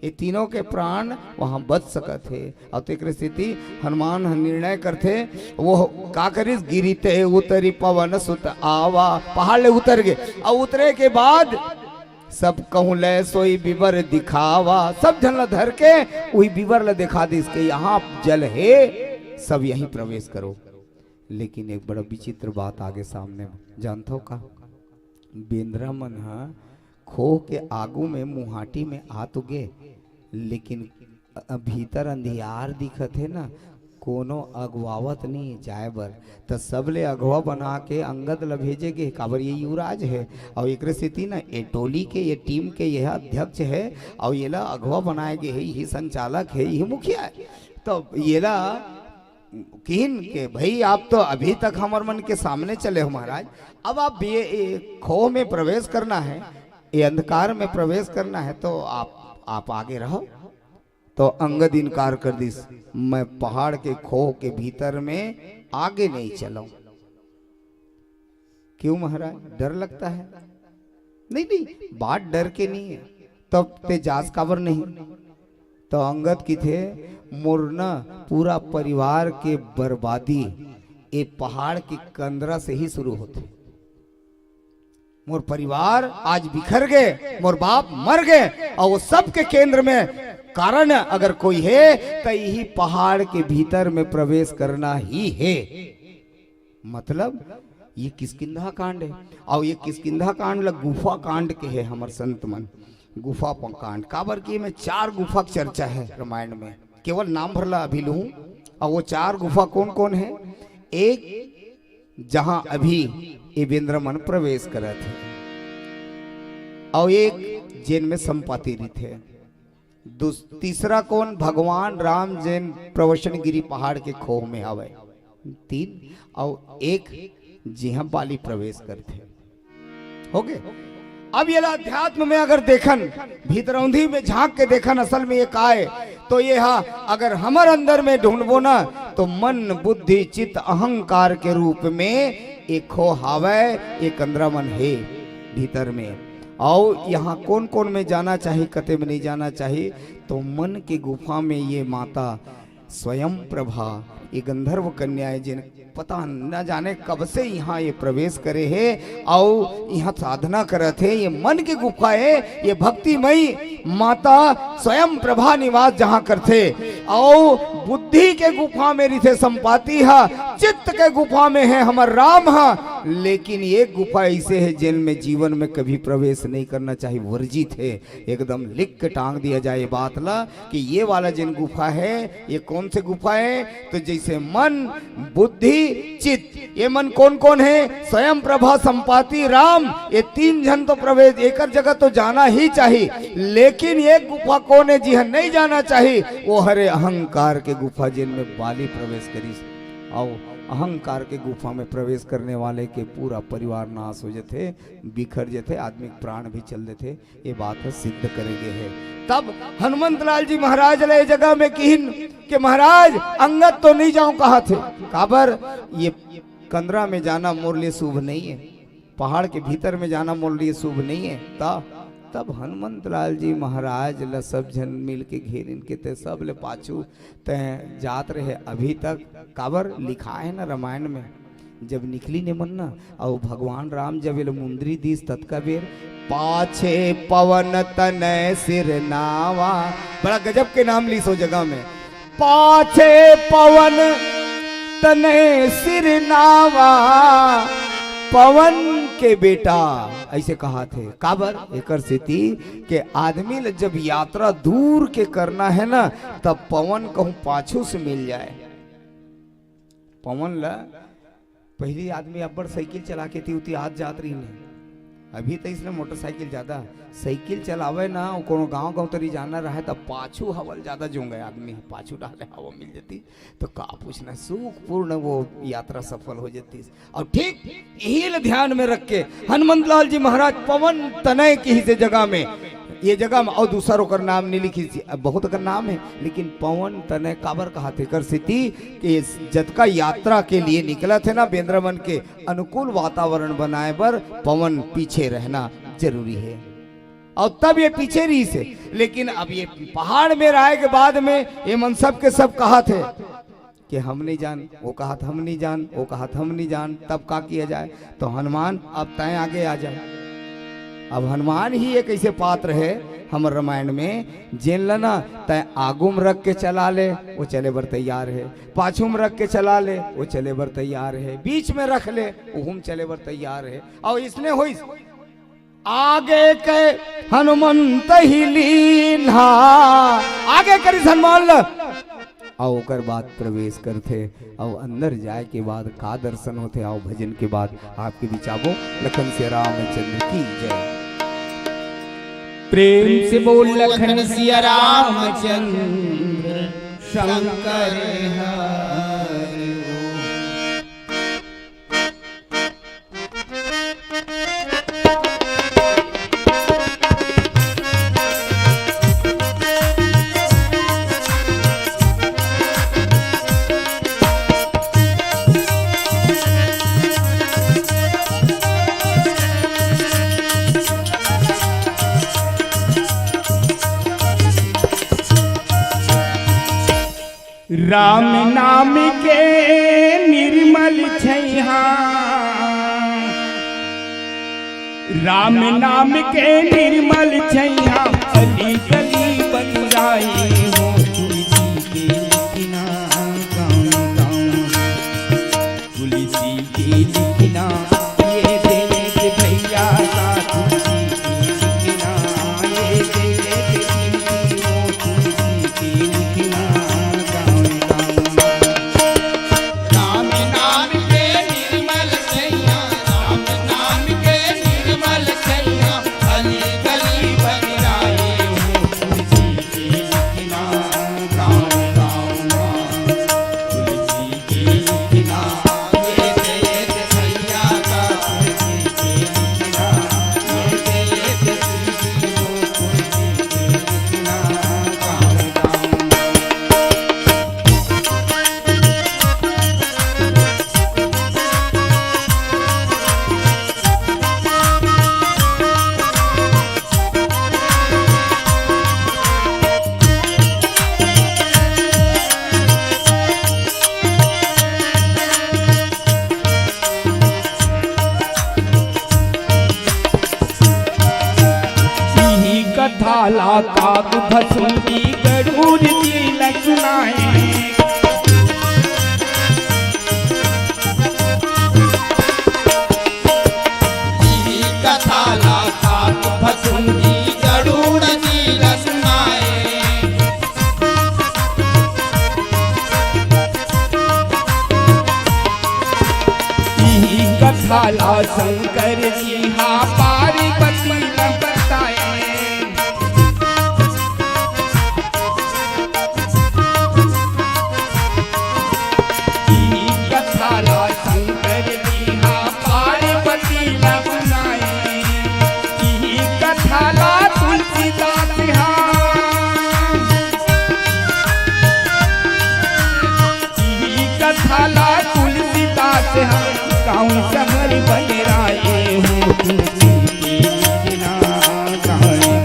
ये तीनों के प्राण वहां बच सकत हे। अउ तेकरे सेती हनुमान ह निर्णय करथे, वो का करिस, गिरि ते उतरि पवन सुत आवा, पहाड़ ले उतर गे। अउ उतरे के बाद सब कहूं लय सोई विवर दिखावा, सब झन ला धर के उही विवर ला दिखा दिस के यहाँ जल हे, सब यहीं प्रवेश करो। लेकिन एक बड़ा विचित्र बात आगे सामने, जानथव का? बेंदरा मन ह खोह के आगू में मुहाटी में आ तो गे, लेकिन अ-, भीतर अंधियार दिखत हे ना, कोनो अगवावत नहीं जाए बर। त सबले अगवा बना के अंगद ल भेजे गे, काबर ये युवराज हे। अउ एकरे सेती ना, ये टोली के, ये टीम के ये अध्यक्ष हे, अउ येला अगवा बनाए गे हे, यही संचालक हे, यही मुखिया हे। तो येला किहिन के, "भाई, आप तो अभी तक हमर मन के सामने चले हो महाराज, अब आप ये, ये खोह में प्रवेश करना है, ये अंधकार में प्रवेश करना है, तो आप, आप आगे रहो।" तो अंगद इनकार कर दिस, "मैं पहाड़ के खोह के भीतर में आगे नहीं चलूं।" "क्यों महाराज, डर लगता है?" "नहीं, नहीं, बात डर के नहीं है।" "तब ते जास काबर नहीं?" तो अंगद कहिथे, "मोर न पूरा परिवार के बर्बादी ए पहाड़ के कंदरा से ही शुरू होथे।" मोर परिवार आज बिखर गे, मोर बाप मर गे, अउ वो सबके केंद्र में कारण अगर कोई हे, त यही पहाड़ के भीतर में प्रवेश करना ही हे। मतलब, ये किष्किंधा कांड हे, अउ ये किष्किंधा कांड ला गुफा कांड कहे हमर संत मन। गुफा प-, कांड, काबर कि एमे चार गुफा के चर्चा हे रामायण में, केवल नाम भर ला अभी लूहूं। अउ वो चार गुफा कोन कोन हे? एक जहां अभी ये बेंदरा मन प्रवेश करत हे, अउ एक जेन में संपाति रहिथे। दूस-, तीसरा कोन? भगवान राम जेन प्रवचन गिरी पहाड़ के खोह में हवय। तीन, अउ एक जिहां बाली प्रवेश करथे। हो गे। अब येला अध्यात्म में अगर देखन, भीतरौंधी में झांक के देखन, असल में ये का हे, तो ये हा, अगर हमर अंदर में ढूंढबो ना, तो मन, बुद्धि, चित्त, अहंकार के रूप में एक खोह हावय, एक अंदरा मन हे भीतर में। अउ यहाँ कोन-कोन में जाना चाही, कते में नहीं जाना चाही, तो मन के गुफा में ये माता स्वयं प्रभा, ये गंधर्व कन्या हे, जिन पता न जाने कब से यहाँ ये प्रवेश करे हे, अउ यहाँ साधना करत हे। ये मन के गुफा हे, ये भक्तिमयी माता स्वयं प्रभा निवास जहाँ करथे। अउ बुद्धि के गुफा में रिथे संपाति हा, चित्त के गुफा में हे हमर राम हा, लेकिन ये गुफा ऐसे हे, जेन में जीवन में कभी प्रवेश नहीं करना चाहिए, वर्जित हे। एकदम लिख के टांग दिया जाए ये बात ला कि ये वाला जेन गुफा हे, ये कौन से गुफा हे। तो जैसे मन, बुद्धि, चित्त, ये मन कौन कौन हे? स्वयं प्रभा, संपाति, राम, ये तीन झन तो प्रवेश, एकर जगह तो जाना ही चाहिए। लेकिन ये गुफा कौन हे जिहां नहीं जाना चाहिए? वो हरे अहंकार के गुफा, जेन में बाली प्रवेश करिस। अउ अहंकार के गुफा में प्रवेश करने वाले के पूरा परिवार नाश हो जथे, बिखर जथे, आदमी के प्राण भी चल देथे। ये बात ह सिद्ध करे गे हे। तब हनुमंत लाल जी महाराज ला ये जगह में किहिन के महाराज, अंगद तो नहीं जाऊं कहाथे, काबर ये कंदरा में जाना मोर लिए शुभ नहीं हे, पहाड़ के भीतर में जाना मोर लिए शुभ नहीं हे। त, तब हनुमंत लाल जी महाराज ल सब झन मिल के घेरिन के ते सब ले पाछू तैं जात रहे। अभी तक काबर लिखाय हे ना रामायण में, जब निकलिन एमन ना, अउ भगवान राम जब एला मुंदरी दिस ततका बेर, पाछे पवन तनय सिर नावा। बड़ा गजब के नाम लिस ओ जगह में, पाछे पवन तनय सिर नावा, पवन के बेटा, अइसे कहाथे। काबर? एकर सेती के आदमी ल जब यात्रा दूर के करना हे ना, तब पवन कहूँ पाछू से मिल जाय। पवन ल पहिली आदमी अब्बड़ साइकिल चला के ती उती आत जात रहिन हे। अभी त इसने मोटरसाइकिल जादा, साइकिल चलावे ना, कोनो गांव गांव तरी जाना रहे त पाछू हवा ल जादा जोंगे आदमी, पाछू डाले हवा मिल जाती त का पूछना, सुखपूर्ण वो यात्रा सफल हो जाती। अउ ठीक यही ल ध्यान में रख के हनुमंत लाल जी महाराज पवन तनय किहिस ए जगह में, ये जगह में, अउ दूसर ओकर नाम नइ लिखिस, अब बहुत अकन नाम हे, लेकिन पवन तनय काबर कहाथे, एकर सेती कि जतका यात्रा के लिए निकलत हे ना, बेंदरा मन के अनुकूल वातावरण बनाए बर पवन पीछे रहना जरूरी हे। अउ तब ये पीछे रहिस हे, लेकिन अब ये पहाड़ में रहे के बाद में ये मन सब के सब कहाथे कि हम नइ जान, वो कहाथे हम नइ जान, वो कहाथे हम नइ जान, तब का किया जाए? तो हनुमान, अब तैं आगे आ जाए। अब हनुमान ही एक अइसे पात्र हे हमर रामायण में, जेन ल ना तैं आगू में रख के चला ले, वो चले बर तैयार हे, पाछू में रख के चला ले, वो चले बर तैयार हे, बीच में रख ले, ओहू में चले बर तैयार हे। अउ इसने होइस, आगे के हनुमंत ही लीन्हा, आगे करिस हनुमान ल, अउ ओकर बाद प्रवेश करथे, अउ अंदर जाए के बाद का दर्शन होथे, अउ भजन के बाद आपके बिचाबो। लखन सिया रामचंद्र की जय। प्रेम से बोल लखन सिया रामचंद्र शंकर हरि ओम। राम नाम के निर्मल छैया, राम नाम के निर्मल छैया, अली गली बन जाए हो, तुलसी के लिखना गाँव गाँव। तुलसी के लिखना, ये देख भैया का तुलसी के लिखना, ये देख तुलसी के लिखना, गाँव गाँव। राम नाम के निर्मल छैया, राम नाम के निर्मल छैया, गली गली बन जाए हो तुलसी के लिखना, गाँव गाँव। तुलसी इही कथा ला काग भसुंडी गरुड़ जी ल सुनाए। इही कथा ला काग भसुंडी गरुड़ जी ल सुनाए। इही कथा ला शंकर जी हा पार्वती ल बताए। इही कथा ला शंकर जी हा पार्वती ल सुनाए। इही कथा ला तुलसीदास हा, इही कथा ला तुलसीदास हा, गाँव शहर बन राए हो तुलसी के लिखना, गाँव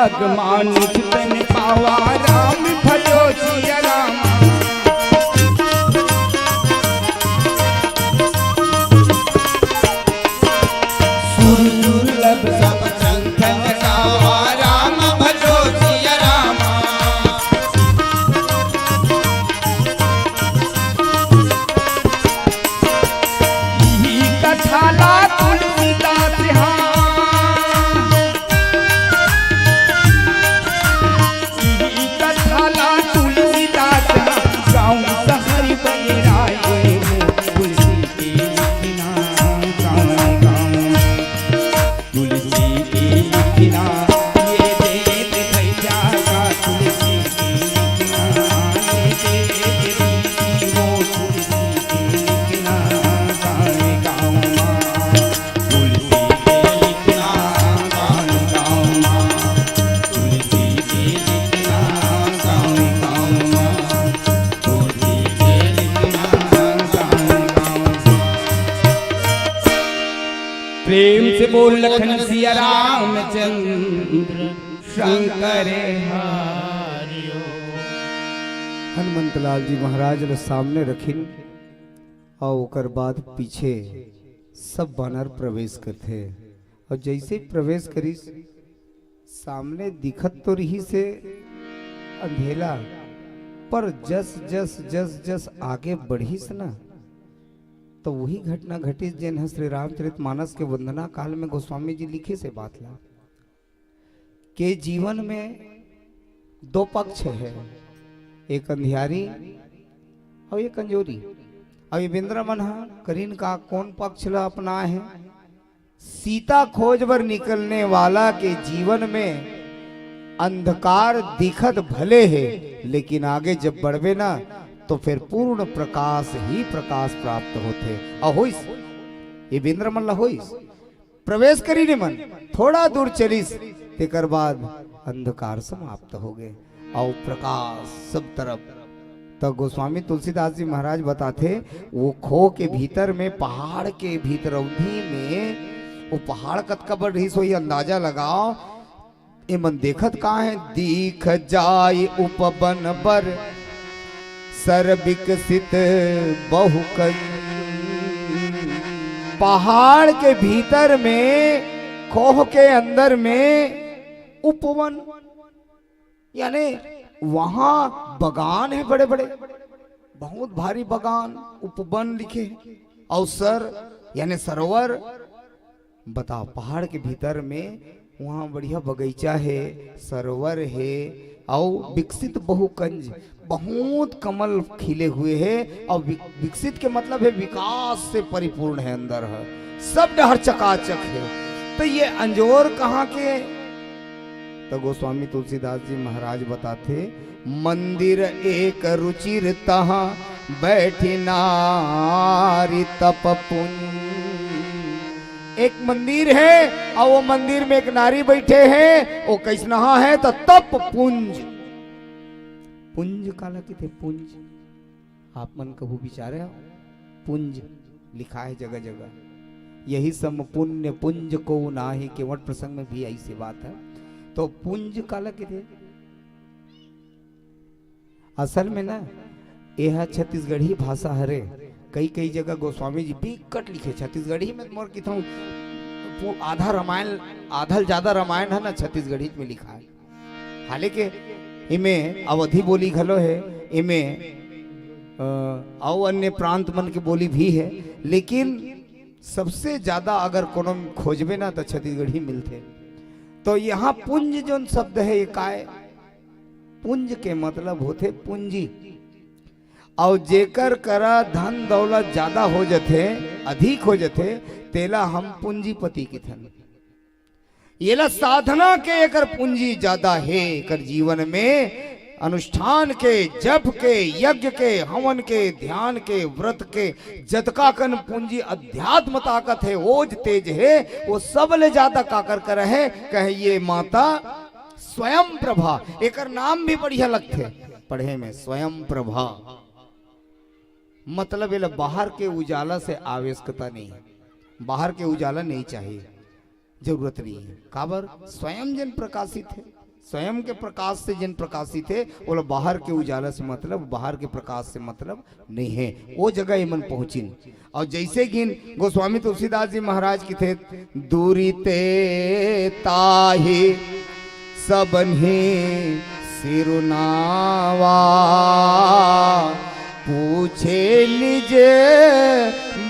मानुष तन पावा राम भजो सिया राम। सुर दुर्लभ सब संत न गावा राम भजो सिया राम। इही कथा ला तुलसीदास हाँ। इही कथा ला तुलसीदास हाँ। गाँव सहर बहिराए हो, तुलसी के लिखना गाँव गाँव। तुलसी के लिखना ये देत भैया का, तुलसी के लिखना ये देत दीदी वो, तुलसी के लिखना गाँव गाँव मा। तुलसी के लिखना गाँव गाँव मा। तुलसी के लिखना गाँव गाँव मा। तुलसी के लिखना गाँव गाँव मा। प्रेम से बोल लखन सिया रामचंद्र शंकर हरिओ। हनुमंत लाल जी महाराज ल सामने रखिन अउ ओकर बाद पीछे सब बानर प्रवेश करथे। अउ जैसे ही प्रवेश करिस, सामने दिखत तो रिहिस हे अंधेला, पर जस जस जस जस आगे बढ़िस ना, तो वही घटना घटिस जेन ह श्री रामचरित मानस के वंदना काल में गोस्वामी जी लिखिस हे बात ला। के जीवन में दो पक्ष हे, एक अंधियारी अउ एक अंजोरी। अउ ये बेंदरा मन ह करिन का कोन पक्ष ला अपनाए हे? सीता खोज बर निकलने वाला के जीवन में अंधकार दिखत भले हे, लेकिन आगे जब बढ़बे ना, तो फिर पूर्ण प्रकाश ही प्रकाश प्राप्त होथे। अउ होइस, ये बेंदरा मन ला होइस। प्रवेश करिन एमन, थोड़ा दूर चलिस, तेकर बाद अंधकार समाप्त हो गे अउ प्रकाश सब तरफ। त गोस्वामी तुलसीदास जी महाराज बताथे, वो खोह के भीतर में, पहाड़ के भीतर अवधि में, वो पहाड़ कतका बड़ रहिस होही, अंदाजा लगाओ। एमन देखत का हे? दीख जाय उपवन बर सर विकसित बहुकंज। पहाड़ के भीतर में, खोह के अंदर में उपवन, यानी वहां बगान हे बड़े बड़े, बहुत भारी बगान, उपवन लिखे हे। अउ सर यानी सरोवर, बताओ, पहाड़ के भीतर में वहाँ बढ़िया बगीचा हे, सरोवर हे, अउ विकसित बहुकंज, बहुत कमल खिले हुए हे, अउ वि-, विकसित के मतलब हे विकास से परिपूर्ण हे अंदर ह, सब डहर चकाचक हे। त ये अंजोर कहाँ के? त गोस्वामी तुलसीदास जी महाराज बताथे, मंदिर एक रुचिर तहाँ बैठी नारी तप पुंज। एक मंदिर हे अउ वो मंदिर में एक नारी बइठे हे, वो कइसनहा हे त तप पुंज। पुंज काला कहिथे? पुंज। आप मन कहू बिचारे हो, पुंज लिखाय हे जगह जगह। यही सम पुण्य पुंज को नाही, केवट प्रसंग में भी अइसे बात हे। त पुंज काला कहिथे? असल में ना, ये ह छत्तीसगढ़ी भाषा हरे। कई कई जगह गोस्वामी जी बिकट लिखे छत्तीसगढ़ी में। मोर किथों पू-, आधा रामायण, आधा ले ज्यादा रामायण हे ना छत्तीसगढ़ी में लिखाय हे। हालांकि इमे अवधी बोली घलो हे, इमे, अ, अउ अन्य प्रांत मन के बोली भी हे, लेकिन सबसे ज्यादा अगर कोनो खोजबे ना, त छत्तीसगढ़ी मिलथे। त यहाँ पुंज जोन शब्द हे, ये काय? पुंज के मतलब होथे पूंजी। अउ जेकर करा धन दौलत ज्यादा हो जथे, अधिक हो जथे, तेला हम पूंजीपति किथन। येला साधना के एकर पूंजी ज्यादा हे, एकर जीवन में अनुष्ठान के, जप के, यज्ञ के, हवन के, ध्यान के, व्रत के, जतका कन पूंजी अध्यात्म ताकत हे, ओज तेज हे, वो सब ले ज्यादा काकर कर हे, कहे ये माता स्वयं प्रभा। एकर नाम भी बढ़िया लगथे पढ़े में, स्वयं प्रभा। मतलब एला बाहर के उजाला से आवश्यकता नहीं हे, बाहर के उजाला नहीं चाहिए, जरूरत नहीं हे। काबर? स्वयं जेन प्रकाशित हे, स्वयं के प्रकाश से जेन प्रकाशित हे, ओला बाहर के उजाला से मतलब, बाहर के प्रकाश से मतलब नहीं हे। वो जगह एमन पहुंचिन। अउ जइसे कि गोस्वामी तुलसीदास जी महाराज कथे, "दूरिते ताहि सबन्हि सिरुनावा, पूछे निज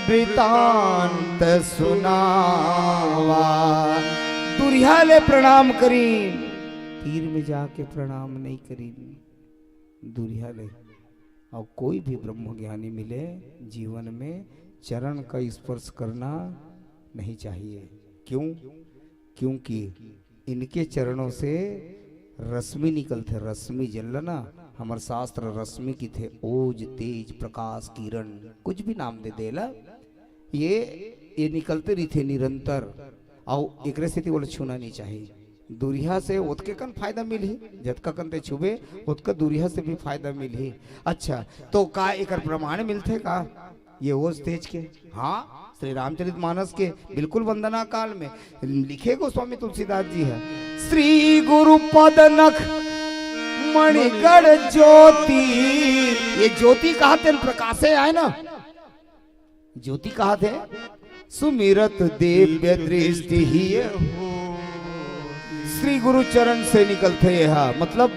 वृतांत सुनावा।" दूरिहा ले प्रणाम करिन, तीर में जाके प्रणाम नहीं करिन, दूरिहा ले। अउ कोई भी ब्रह्मज्ञानी मिले, जीवन में चरण का स्पर्श करना नहीं चाहिए। क्यों? क्योंकि इनके चरणों से रश्मि निकलथे, रश्मि, जेन ल ना हमर शास्त्र रश्मि कथे, ओज, तेज, प्रकाश, किरण, कुछ भी नाम दे देला, ये, ये निकलते रहिथे निरंतर। अउ एकरे सेती ओला छूना नहीं चाहिए। दूरिहा से ओतके कन फायदा मिलही, जतका कन ते छुबे, ओतका दूरिहा से भी फायदा मिलही। अच्छा, तो का एकर प्रमाण मिलथे का, ये ओज तेज के? हाँ, श्री रामचरित मानस के बिल्कुल वंदना काल में लिखे गोस्वामी तुलसीदास जी हे, "श्री गुरु पद नख मणिगण ज्योति।" ये ज्योति कहाथे, प्रकाशे आय ना, ज्योति कहाथे, "सुमिरत दिव्य दृष्टि ही हो।" श्री गुरु चरण से निकलथे यह, मतलब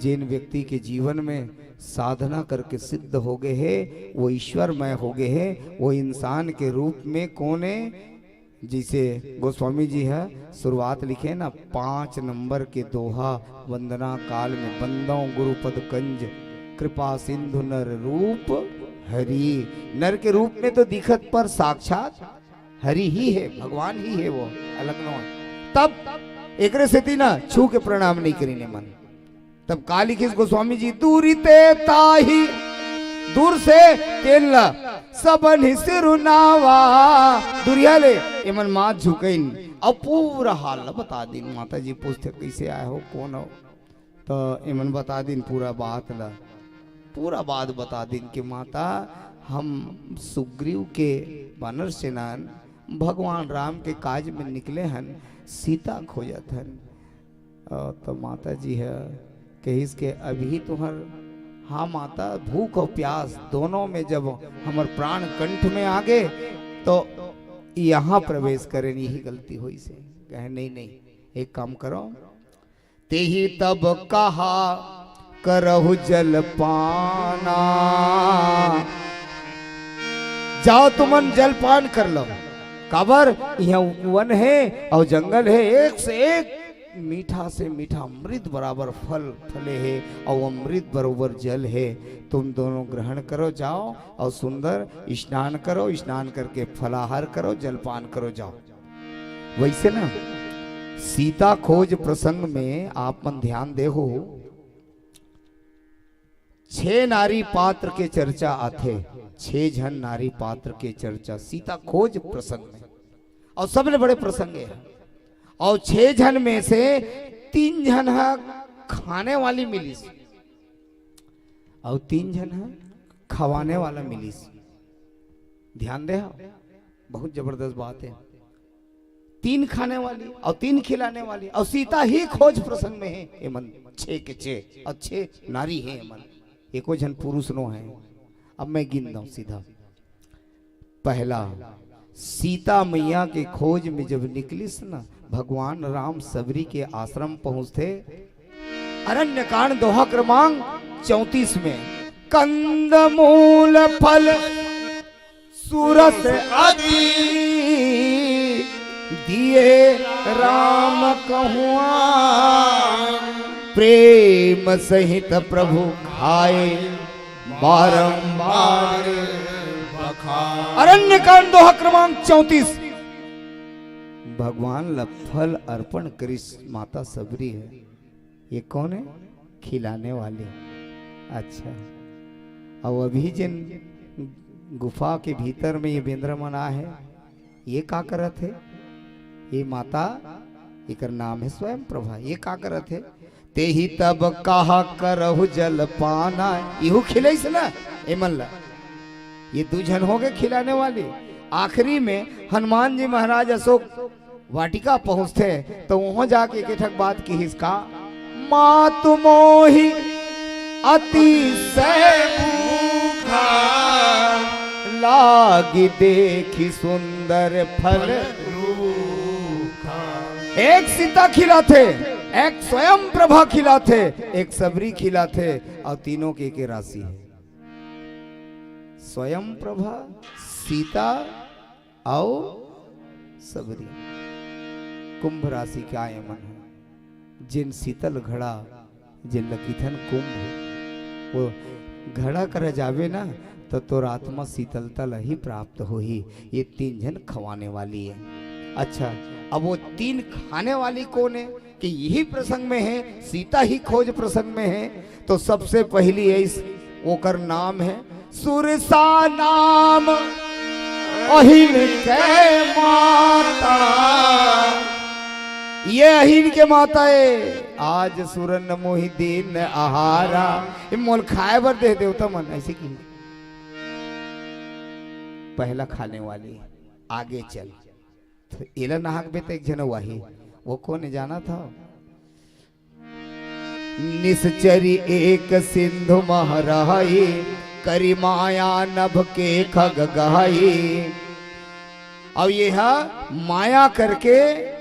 जेन व्यक्ति के जीवन में साधना करके सिद्ध हो गए हे, वो ईश्वरमय हो गए हे, वो इंसान के रूप में कोन हे? जैसे गोस्वामी जी हे शुरुआत लिखे ना, पाँच नंबर के दोहा, वंदना काल में, "बंदौ गुरुपद कंज, कृपा सिंधु नर रूप हरि।" नर के रूप में तो दिखत, पर साक्षात हरि ही हे, भगवान ही हे वो, अलग न हो। तब एकरे सेती ना छू के प्रणाम नहीं करिन एमन। तब का लिखिस गोस्वामी जी, "दूरिते ताहि", दूर से तेन ला, "सबन्हि सिरुनावा", दूरिहा ले एमन माथ झुकइन, अउ पूरा हाल ला बता दिन। माता जी पूछथे, "कैसे आए हो, कौन हो?" तो एमन बता दिन पूरा बात ला, पूरा बात बता दिन कि माता, हम सुग्रीव के वानर सेना, भगवान राम के काज में निकले हन, सीता खोजत हन। अ, तो माता जी ह कहिस के, "अभी तुहर, हाँ माता, भूख और प्यास दोनों में जब हमर प्राण कंठ में आ गे, तो यहाँ प्रवेश करेन, यही गलती होइस हे।" कहे, "नहीं, नहीं, एक काम करो, तेहि तब कहा करहु जलपाना।" जाओ तुमन जलपान कर लो। काबर? इहाँ वन हे अउ जंगल हे, एक से एक मीठा से मीठा अमृत बराबर फल फले हे अउ अमृत बरोबर जल हे। तुम दोनों ग्रहण करो, जाओ अउ सुंदर स्नान करो, स्नान करके फलाहार करो, जलपान करो, जाओ। वैसे ना, सीता खोज प्रसंग में आप मन ध्यान देहू, छह नारी पात्र के चर्चा आथे, छह झन नारी पात्र के चर्चा सीता खोज प्रसंग में, अउ सबले बड़े प्रसंग हे। अउ छह झन में से तीन झन ह खाने वाली मिलिस, अउ तीन झन ह खवाने वाला मिलिस। ध्यान दे, बहुत जबरदस्त बात हे। तीन खाने वाली अउ तीन खिलाने वाली, अउ सीता ही खोज प्रसंग में हे। एमन छह के छह, अउ छह नारी हे एमन, एको झन पुरुष नो हे। अब मैं गिन दौं सीधा। पहला, सीता मैया के खोज में जब निकलिस न, भगवान राम सबरी के आश्रम पहुंचथे। अरण्य कांड दोहा क्रमांक चौंतीस में, "कंद मूल फल सुरस अति दिए राम कहुआ, प्रेम सहित प्रभु खाए बारंबार बखान।" अरण्य कांड दोहा क्रमांक चौंतीस। भगवान ला फल अर्पण करिस माता सबरी हे। ये कौन हे? खिलाने वाली। अच्छा, अउ अभी जेन गुफा के भीतर में ये बेंदरा मन आ हे, ये का करत हे? ये माता, एकर नाम हे स्वयं प्रभा। ये का करत हे? "तेहि तब कहा करहु जलपाना।" इहू खिलइस ना एमन ला। ये दू झन हो गए खिलाने वाले। आखिरी में हनुमान जी महाराज अशोक वाटिका पहुंचथे, तो वहां जाके एक ठक बात किहिस का, मातु मोहि अतिशय भूखा, लागी देखि सुंदर फल रूखा। एक सीता खिलाथे, एक स्वयं प्रभा खिलाथे, एक सबरी खिलाथे, और तीनों के एके राशि हे। स्वयं प्रभा, सीता, अउ सबरी। कुंभ राशि के आय मन हे, जेन शीतल घड़ा, जेन ल किथन कुंभ, वो घड़ा करा जाबे ना, तो तोर आत्मा शीतलता ल ही प्राप्त होही। ये तीन झन खवाने वाली हे। अच्छा, अब वो तीन खाने वाली कोन हे? कि यही प्रसंग में हे, सीता ही खोज प्रसंग में हे। तो सबसे पहली हे इस, ओकर नाम हे सुरसा नाम अहिन के माता। ये अहिन के माता हे। आज सुरन मोहि दीन आहारा, ये मोल खाए बर दे देवता मन, ऐसे की पहला खाने वाली। आगे चल, तो एला नहाकबे त एक झन वाही, वो कोन हे जानत हव? निसचरी एक सिंधु मह रहई, करी माया नभ के खग गहई। अब ये हा माया करके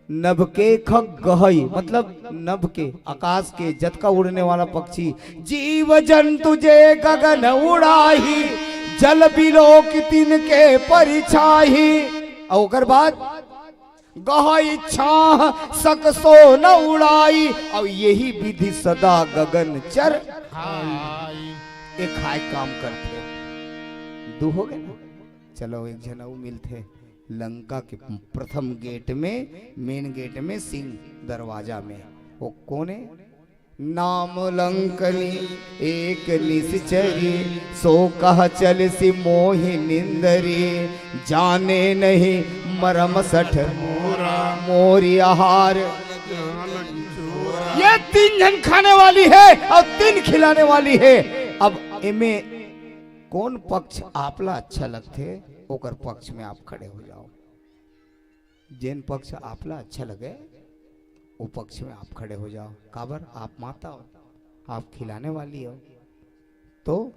नभ के खग गहई, मतलब नभ के, आकाश के जतका उड़ने वाला पक्षी, जीव जंतु जे गगन उड़ाही, जल बिलोक तिनके परिछाही। अउ ओकर बाद गहई छाह सकसो न उड़ाई, अउ यही विधि सदा गगन चर खाई। ये खाए काम करथे। दू हो गे ना, चलो एक झन अउ मिलथे। लंका के प्रथम गेट में, मेन गेट में, सिंह दरवाजा में, वो कोन हे? नाम लंकनी एक निसचरी, सो कह चलसि मोहि निंदरी। जाने नहीं मरम सठ मोरा, मोरि आहार। ये तीन झन खाने वाली हे अउ तीन खिलाने वाली हे। अब एमे कोन पक्ष आप ला अच्छा लगथे, ओकर पक्ष में आप खड़े हो जाव। जेन पक्ष आप ला अच्छा लगे, वो पक्ष में आप खड़े हो जाव। काबर? आप माता हव, आप खिलाने वाली हव। तो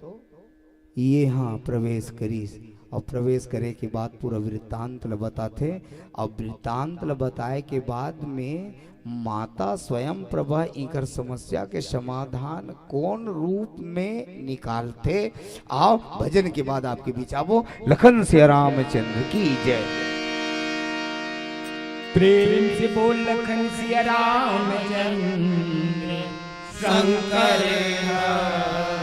ये हा प्रवेश करिस, अउ प्रवेश करे के बाद पूरा वृत्तांत ल बताथे, अउ वृत्तांत ल बताए के बाद में माता स्वयं प्रभा इनकर समस्या के समाधान कोन रूप में निकालथे। आव, भजन के बाद आपके बीच आबो। लखन सिया रामचंद्र की जय। प्रेम से बोल लखन सिया रामचंद्र शंकर हरि।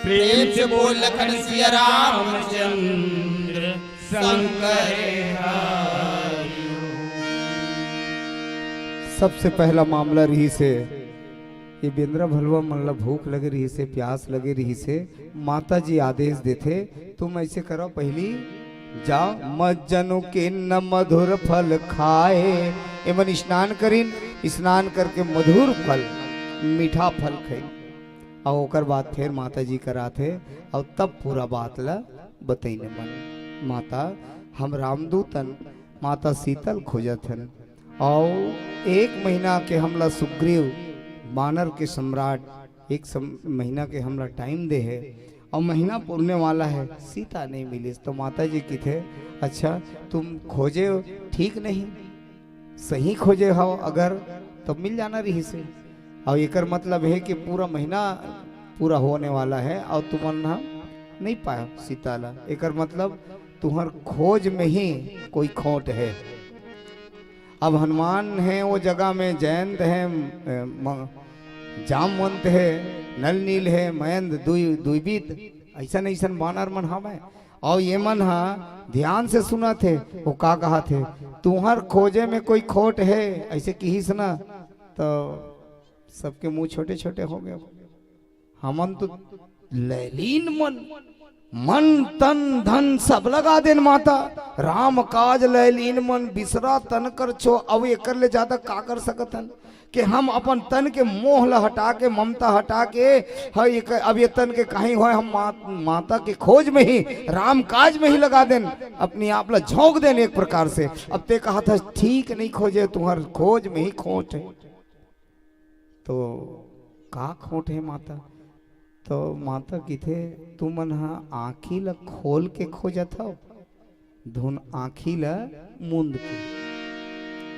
प्रेम से बोल लखन सिया रामचंद्र शंकर। सबसे पहला मामला रहिसे, ये बेंदरा भलुवा मन ला भूख लगे रहिसे, प्यास लगे रहिसे, माता जी आदेश देथे, "तुम ऐसे करो, पहली जाओ, मत जनु किन्न मधुर फल खाए।" एमन स्नान करिन, स्नान करके मधुर फल, मीठा फल खाइन, अउ ओकर बाद फिर माता जी करा आथे, अउ तब पूरा बात ला बतइने मन, "माता, हम रामदूतन माता सीता ल खोजत हन, अउ एक महीना के हमला सुग्रीव, बानर के सम्राट, एक सम-, महीना के हमला टाइम दे हे, अउ महीना पुरने वाला हे, सीता नहीं मिलिस।" तो माता जी किथे, "अच्छा, तुम खोजे हो, ठीक नहीं, सही खोजे हो अगर, तो मिल जाना रहिसे। अउ एकर मतलब हे कि पूरा महीना पूरा होने वाला हे, अउ तुमन ह नहीं पाए सीता ला, एकर मतलब तुहर खोज में ही कोई खोट हे।" अब हनुमान हे वो जगह में, जयंत हे, ए, म-, जामवंत हे, नल नील हे, मयंद, दुई-, दुईबीत, अइसन अइसन बानर मन हवय। अउ ये मन ह ध्यान से सुनत हे, वो का कहत हे, "तुहर खोजे में कोई खोट हे?" अइसे किहिस ना, तो सबके मुंह छोटे छोटे हो गए। "हमन तो लैलीन मन, मन तन धन सब लगा देन माता, राम काज लैलीन मन बिसरा तन कर छो, अब एकर ले ज्यादा का कर सकत हन कि हम अपन तन के मोह ला हटा के, ममता हटा के, ह, ये क-, अब ये तन के कहीं होय, हम मा-, माता के खोज में ही, राम काज में ही लगा देन, अपने आप ला झोंक देन एक प्रकार से।" अब ते कहा था, "ठीक नहीं खोजे, तुम्हार खोज में ही खोट है।" तो का खोट हे माता? तो माता किथे, "तुमन ह आँखी ल खोल के खोजत हव, धुन आँखी ल मूंद के।"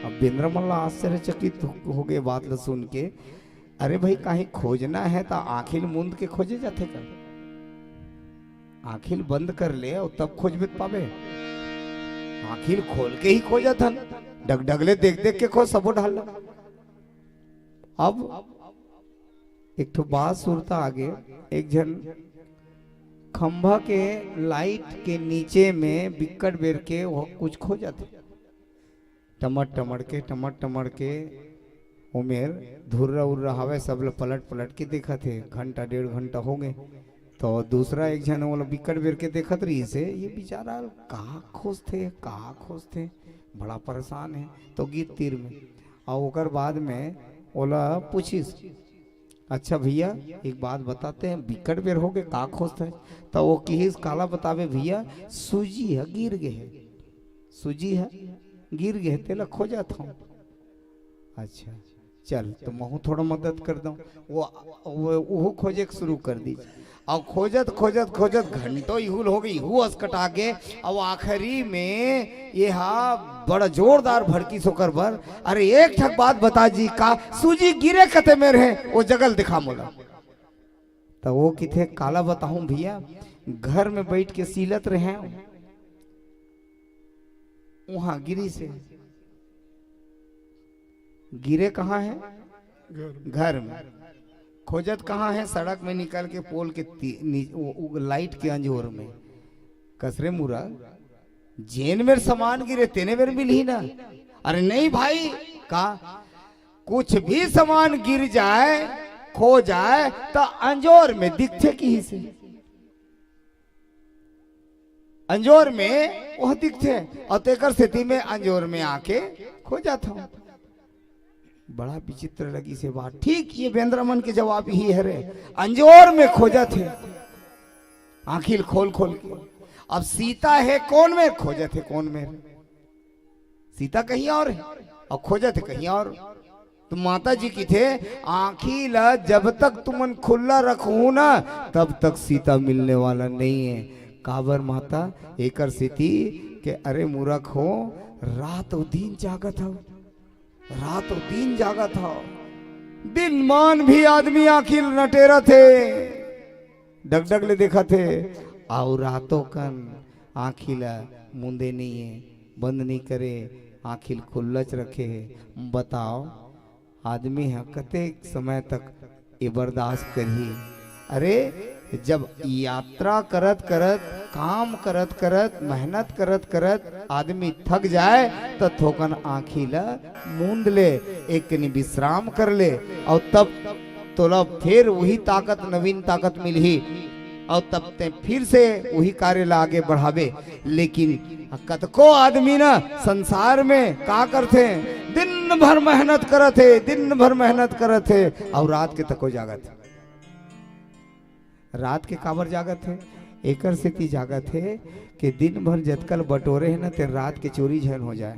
अब बेंदरा मन ल आश्चर्यचकित हो, हो गए बात ल सुन के। "अरे भाई, कहीं खोजना है त आँखी ल मूंद के खोजे जाथे का? आँखी ल बंद कर ले अउ तब खोजबे त पाबे। आँखी ल खोल के ही खोजत हन, डगडग ले देख देख के खोज सबो ढाल ल।" अब एक ठो बात सुरता आगे, एक झन खंभा के लाइट के नीचे में बिक्कट बेर के वो कुछ खोजत हे। टमड़ टमड़ के, टमड़ टमड़ के, ओमेर धुर्रा उर्रा हवे, सब ल पलट पलट के देखत हे। घंटा डेढ़ घंटा हो गए, तो दूसरा एक झन ओला बिक्कट बेर के देखत रहिस हे, ये बेचारा का खोजथे, का खोजथे, बड़ा परेशान हे। तो गिस तीर में, अउ ओकर बाद में ओला पूछिस, "अच्छा भैया, एक बात बताते हैं, बिकट बेर हो गए, का खोजत है?" तो वो किहिस, "काला बतावे भैया, सूजी ह गिर गे हे, सूजी ह गिर गे हे, तेला खोजत हूँ।" "अच्छा, चल, तो महूँ थोड़ा मदद कर दऊँ।" वो, वो, वो खोजे के शुरू कर दी। अउ खोजत, खोजत, खोजत घंटों इहू ल हो गई, इहू असकटा के। अउ आखिरी में ये हा बड़ा जोरदार भड़किस ओकर बर, "अरे, एक ठक बात बता जी, का सूजी गिरे कते मेर हे, वो जगह ल दिखा मोला।" त वो किथे, "काला बताहूं भैया, घर में बैठ के सीलत रहे, वहां गिरिस हे।" गिरे कहाँ हे? घर में। घर में। खोजत कहाँ हे? सड़क में निकल के पोल के ती-, नी-, वो, वो लाइट के अंजोर में। कस रे मुरा, जेन मेर सामान गिरे, तेने मेर मिलही ना। अरे नहीं भाई, का कुछ भी सामान गिर जाए, खो जाए, त अंजोर में दिखथे किहिसे। अंजोर में वो दिखथे, अउ तेकर सेती में अंजोर में आके खोजत हूँ। बड़ा विचित्र लगिस हे बात। ठीक ये बेंदरा मन के जवाब इही हरे, अंजोर में खोजत हे, आँखी ल खोल खोल के। अब सीता हे कोन मेर, खोजत हे कोन मेर। सीता कहीं और हे, अउ खोजत हे कहीं और। त माता जी किथे, "आँखी ल जब तक तुमन खुल्ला रखहू ना, तब तक सीता मिलने वाला नहीं है।" काबर माता? एकर सेती के, अरे मूरख हो, रात अउ दिन जागत हव, रात अउ दिन जागत हव। दिन मान भी आदमी आँखी ल नटेरत हे, डगडग ले देखत हे, अउ रातो कन आँखी ल मूंदे नइ हे, बंद नइ करे, आँखी ल खुल्लच रखे हे। बताओ, आदमी ह कतेक समय तक ये बर्दाश्त करही? अरे, जब यात्रा करत करत, काम करत करत, मेहनत करत करत आदमी थक जाए, त थोकन आँखी ल मूंद ले, एक कनी विश्राम कर ले, अउ तब तोला फिर वही ताकत, नवीन ताकत मिलही, अउ तब ते फिर से वही कार्य ला आगे बढ़ाबे। लेकिन कतको आदमी ना संसार में का करथे, दिन भर मेहनत करत हे, दिन भर मेहनत करत हे, अउ रात के तको जागत हे। रात के काबर जागत हे? एकर सेती जागत हे कि दिन भर जतका ल बटोरे हे ना, ते रात के चोरी झन हो जाए,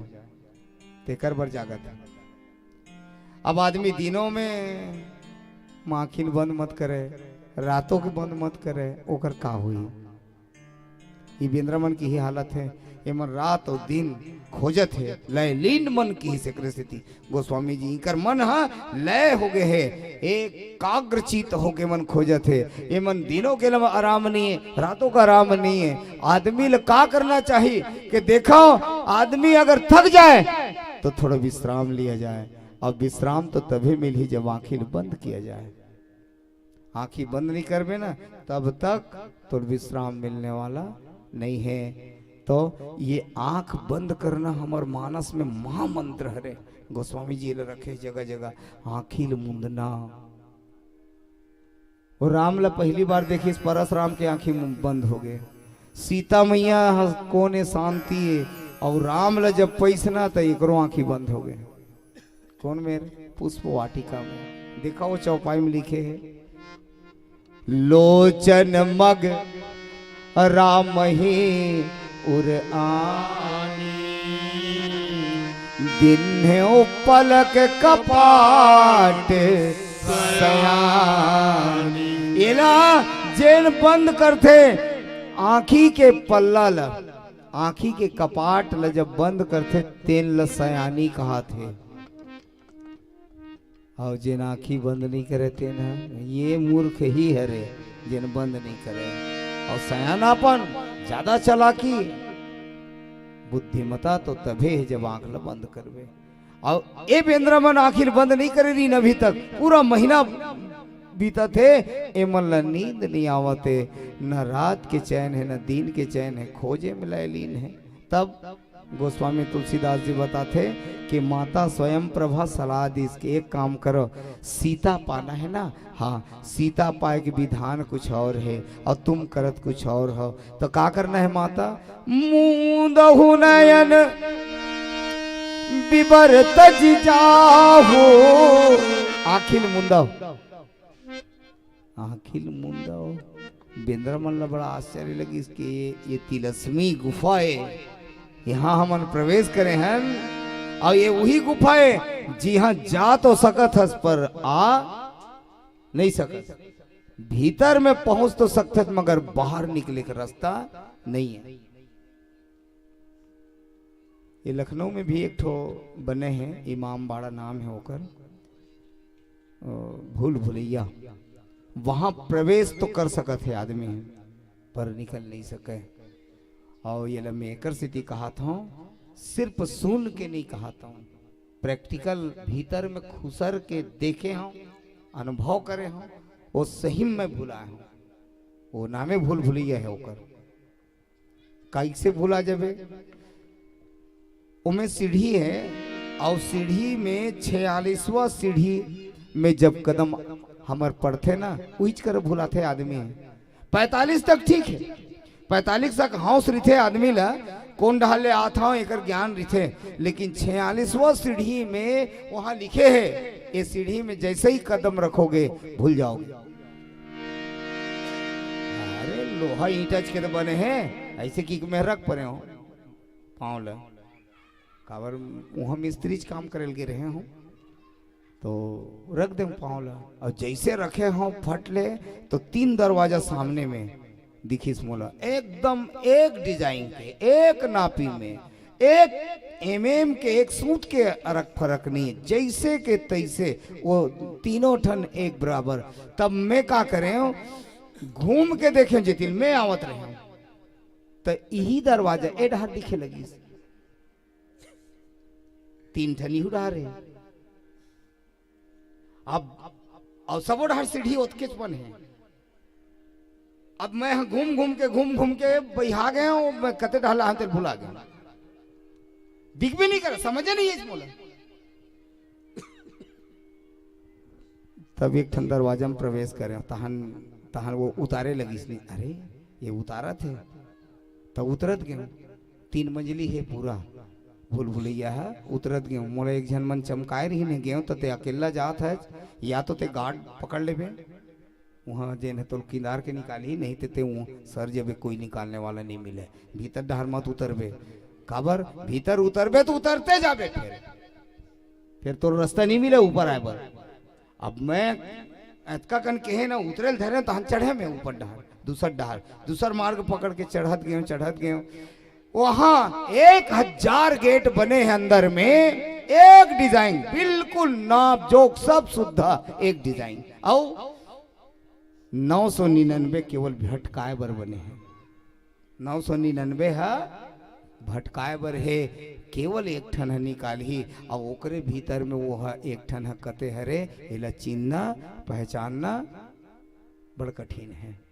तेकर बर जागत हे। अब आदमी दिनों में आँखी ल बंद मत करे, रातों के बंद मत करे, ओकर का होई? ये बेंदरा मन के ही हालत हे। एमन रात अउ दिन खोजत हे, लयलीन मन की ही सेकरे सेती गोस्वामी जी, इकर मन ह लय हो गए हे, एकाग्रचित होके मन खोजत हे। एमन दिनों के लम आराम नहीं है, रातों का आराम नहीं है। आदमी ल का करना चाहिए कि देखो, आदमी अगर थक जाए तो थोड़ा विश्राम लिया जाए, और विश्राम तो तभी मिलही जब आँखी ल बंद किया जाए। आँखी बंद नहीं करबे ना, तब तक तोर विश्राम मिलने वाला नहीं है। तो ये आँख बंद करना हमर मानस में महामंत्र हरे। गोस्वामी जी ल रखे जगह जगह, आँखी ल मुंदना। वो राम ल पहली बार देखिस, परसराम के आँखी मुं-, बंद हो गए। सीता मैया ह-, कोन ए शांति ए, और राम ल जब पैसना त एकरो आँखी बंद हो गए। कौन मेर? पुष्प वाटिका में। देखा वो चौपाई में लिखे है, लोचन मग राम ही उर आनी, दिन है ओ पलक कपाट सयानी। एला जेन बंद करथे आँखी के पल्ला ल, आँखी के कपाट ल जब बंद करथे, तेन ल सयानी कहाथे। अउ जेन आँखी बंद नइ करे, तेन ह, ये मूर्ख ही हरे, जेन बंद नइ करे। अउ सयानापन, ज्यादा चालाकी, बुद्धिमता तो तभे हे, जब आँख ल बंद करबे। अउ ए बेंदरा मन आँखी ल बंद नइ करे रहिन अभी तक, पूरा महीना बीतत हे, एमन ल नींद नइ आवत हे, न रात के चैन हे, न दिन के चैन हे, खोजे में लयलीन हे। तब गोस्वामी तुलसीदास जी बताथे कि माता स्वयं प्रभा सलाह दीस कि एक काम करो, सीता पाना है ना, हाँ, सीता पाए के विधान कुछ और है और तुम करत कुछ और हो, तो का करना है माता? मूंदहु नयन विवर तजि जाहु। आँखी ल मुंदव। आँखी ल मुंदव। बेंदरा मन ल बड़ा आश्चर्य लगिस कि ये, ये तिलस्मी गुफा ए, यहाँ हमन प्रवेश करे हन, अउ ये वही गुफा ए, जिहाँ जा तो सकत हस, पर आ नहीं सकत। भीतर में पहुँच तो सकत हस, मगर बाहर निकले के रास्ता नहीं है। ये लखनऊ में भी एक ठो बने हे, इमाम बाड़ा नाम हे ओकर, अ, भूल भुलैया। वहाँ प्रवेश तो कर सकत हे आदमी, पर निकल नहीं सके। अउ ये ल मैं एकर सेती कहत हूँ, सिर्फ सुन के नहीं कहत हूँ, practical भीतर में खुसर के देखे हूँ, अनुभव करे हूँ, वो सही में भुलाए हूँ, वो नामे भूल भुलैया हे ओकर। कइसे भुला जाबे? ओमे सीढ़ी हे, अउ सीढ़ी में छियालीसवाँ सीढ़ी में जब कदम हमर पड़थे ना, उहिच कर भुलाथे आदमी। पैंतालीस तक ठीक हे, पैंतालीस तक हौस रिथे आदमी ला, कोन डहार ले आत हौं, एकर ज्ञान रिथे, लेकिन छियालीसवाँ सीढ़ी में वहाँ लिखे हे, ये सीढ़ी में जैसे ही कदम रखोगे, भूल जाओगे। अरे, लोहा ईंटच के तो बने हे, ऐसे कि मैं रख परे हूँ पाँव ल। काबर, वहाँ मिस्त्रीच काम करे ल गे रहे हूँ, तो रख दे पाँव ल। अउ जैसे रखे हूँ फट ले, तो तीन दरवाजा सामने में दिखिस मोला, एकदम एक design के, एक नापी में, एक एमएम के, एक सूत के अरक फरक नहीं, जैसे के तैसे वो तीनों ठन एक बराबर। तब मैं का करे हूँ, घूम के देखे जितिन मैं आवत रहे हूँ, त इही दरवाजा ए डहर दिखे लगिस, तीन ठन इहू डहर हे। अब अउ सबो डहर सीढ़ी ओतकेच बन हे। अब मैं ह घूम घूम के, घूम घूम के बइहा गए हूँ, मैं कते डहर ला हन तेल भुला गए हूँ। दिखबे नहीं करे, समझे नहीं है मोला। तब एक ठन दरवाजा में प्रवेश करे, तहन, तहन वो उतारे लगिस नहीं। अरे, ये उतारत हे, त उतरत गए। तीन मंजिली हे पूरा, भूल भुलैया हे, उतरत गए। मोला एक झन मन चमकाए रहिन हे, गए त ते अकेला जात हे, या तो ते गार्ड पकड़ लेबे, वहाँ जेन हे तोल किनार के निकालही, नहीं ते ते वहाँ सर जबे, कोई निकालने वाला नहीं मिले। भीतर डहर मत उतरबे, काबर भीतर उतरबे तो उतरते जाबे, फिर फिर तोर रास्ता नहीं मिले ऊपर आए बर। अब मैं अतका कन केहे ना उतरेल धरे, तहन चढ़े में ऊपर डहर, दूसर डहर, दूसर मार्ग पकड़ के चढ़त गए, चढ़त गए। वहाँ एक हजार गेट बने हैं अंदर में, एक डिजाइन बिल्कुल नाप जोक सब सुद्धा एक डिजाइन। अउ नौ सौ निन्यानवे केवल भटकाए बर बने हैं। नौ सौ निन्यानवे ह भटकाए बर हे, केवल एक ठन ह निकालही, अउ ओकरे भीतर में वो ह एक ठन ह कते हरे, एला चिन्हना, पहचानना बड़ कठिन हे।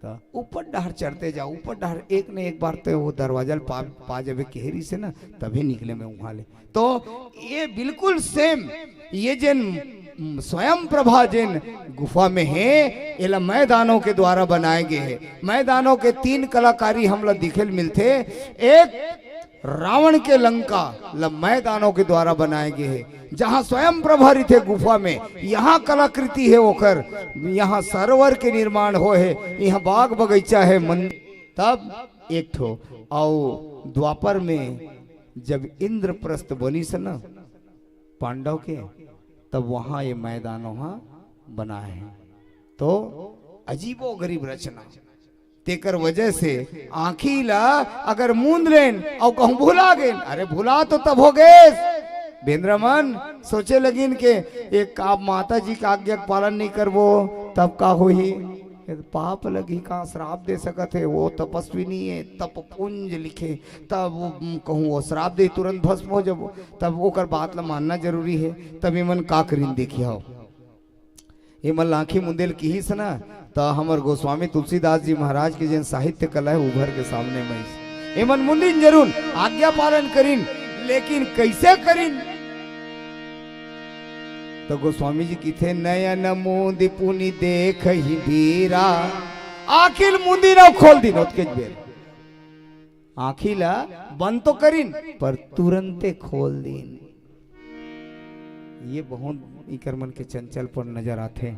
त ऊपर डहर चढ़ते जा, ऊपर डहर एक न एक बार ते वो दरवाजा ल पा, पा जबे केहरी से ना, तभे निकले में उहाँ ले। तो ये बिल्कुल सेम, ये जेन स्वयं प्रभा जेन गुफा में हे, एला मैदानों के द्वारा बनाए गए हे। मैदानों के तीन कलाकारी हमला दिखेल मिलथे। एक रावण के लंका ल मैदानों के द्वारा बनाए गए हे, जहाँ स्वयं प्रभा रहिथे गुफा में, यहाँ कलाकृति हे ओकर, यहाँ सरोवर के निर्माण होए हे, यहाँ बाग बगीचा हे, मंदिर। तब एक ठो, अउ द्वापर में जब इंद्रप्रस्थ बनिस न पांडव के, तब वहां ये मैदानों हा बनाए हे। तो अजीबो गरीब रचना, तेकर वजह से आँखी ला अगर मूंद लेन अउ कहूँ भुला गेन, अरे भुला तो तब हो गेस। बेंद्रा मन सोचे लगिन के एक आप माता जी के आज्ञा के पालन नहीं करबो तब का होही? ये तो पाप लगही, का श्राप दे सकत हे? वो तपस्वी नहीं है, तप पुंज लिखे, तब वो, उम, कहूँ वो श्राप दे तुरंत भस्म हो जाबो, तब ओकर बात ला मानना जरूरी है। तब एमन का करिन देखिए हो। एमन लाखी मुंदेल किहिस ना, त हमर गोस्वामी तुलसीदास जी महाराज के जेन साहित्य कला है उभर के सामने में आइस। एमन मुंदिन जरूर, आज्ञा पालन करिन, लेकिन कैसे करिन? तो गोस्वामी जी किथे, "नयन मूंद पुनि देखहि बीरा।" आँखी ल मुंदिन अउ खोल दिन ओतकेच बेर। आँखी ला बंद तो करिन, पर तुरंते खोल दिन। ये बहुत इकर मन के चंचलपन नजर आथे।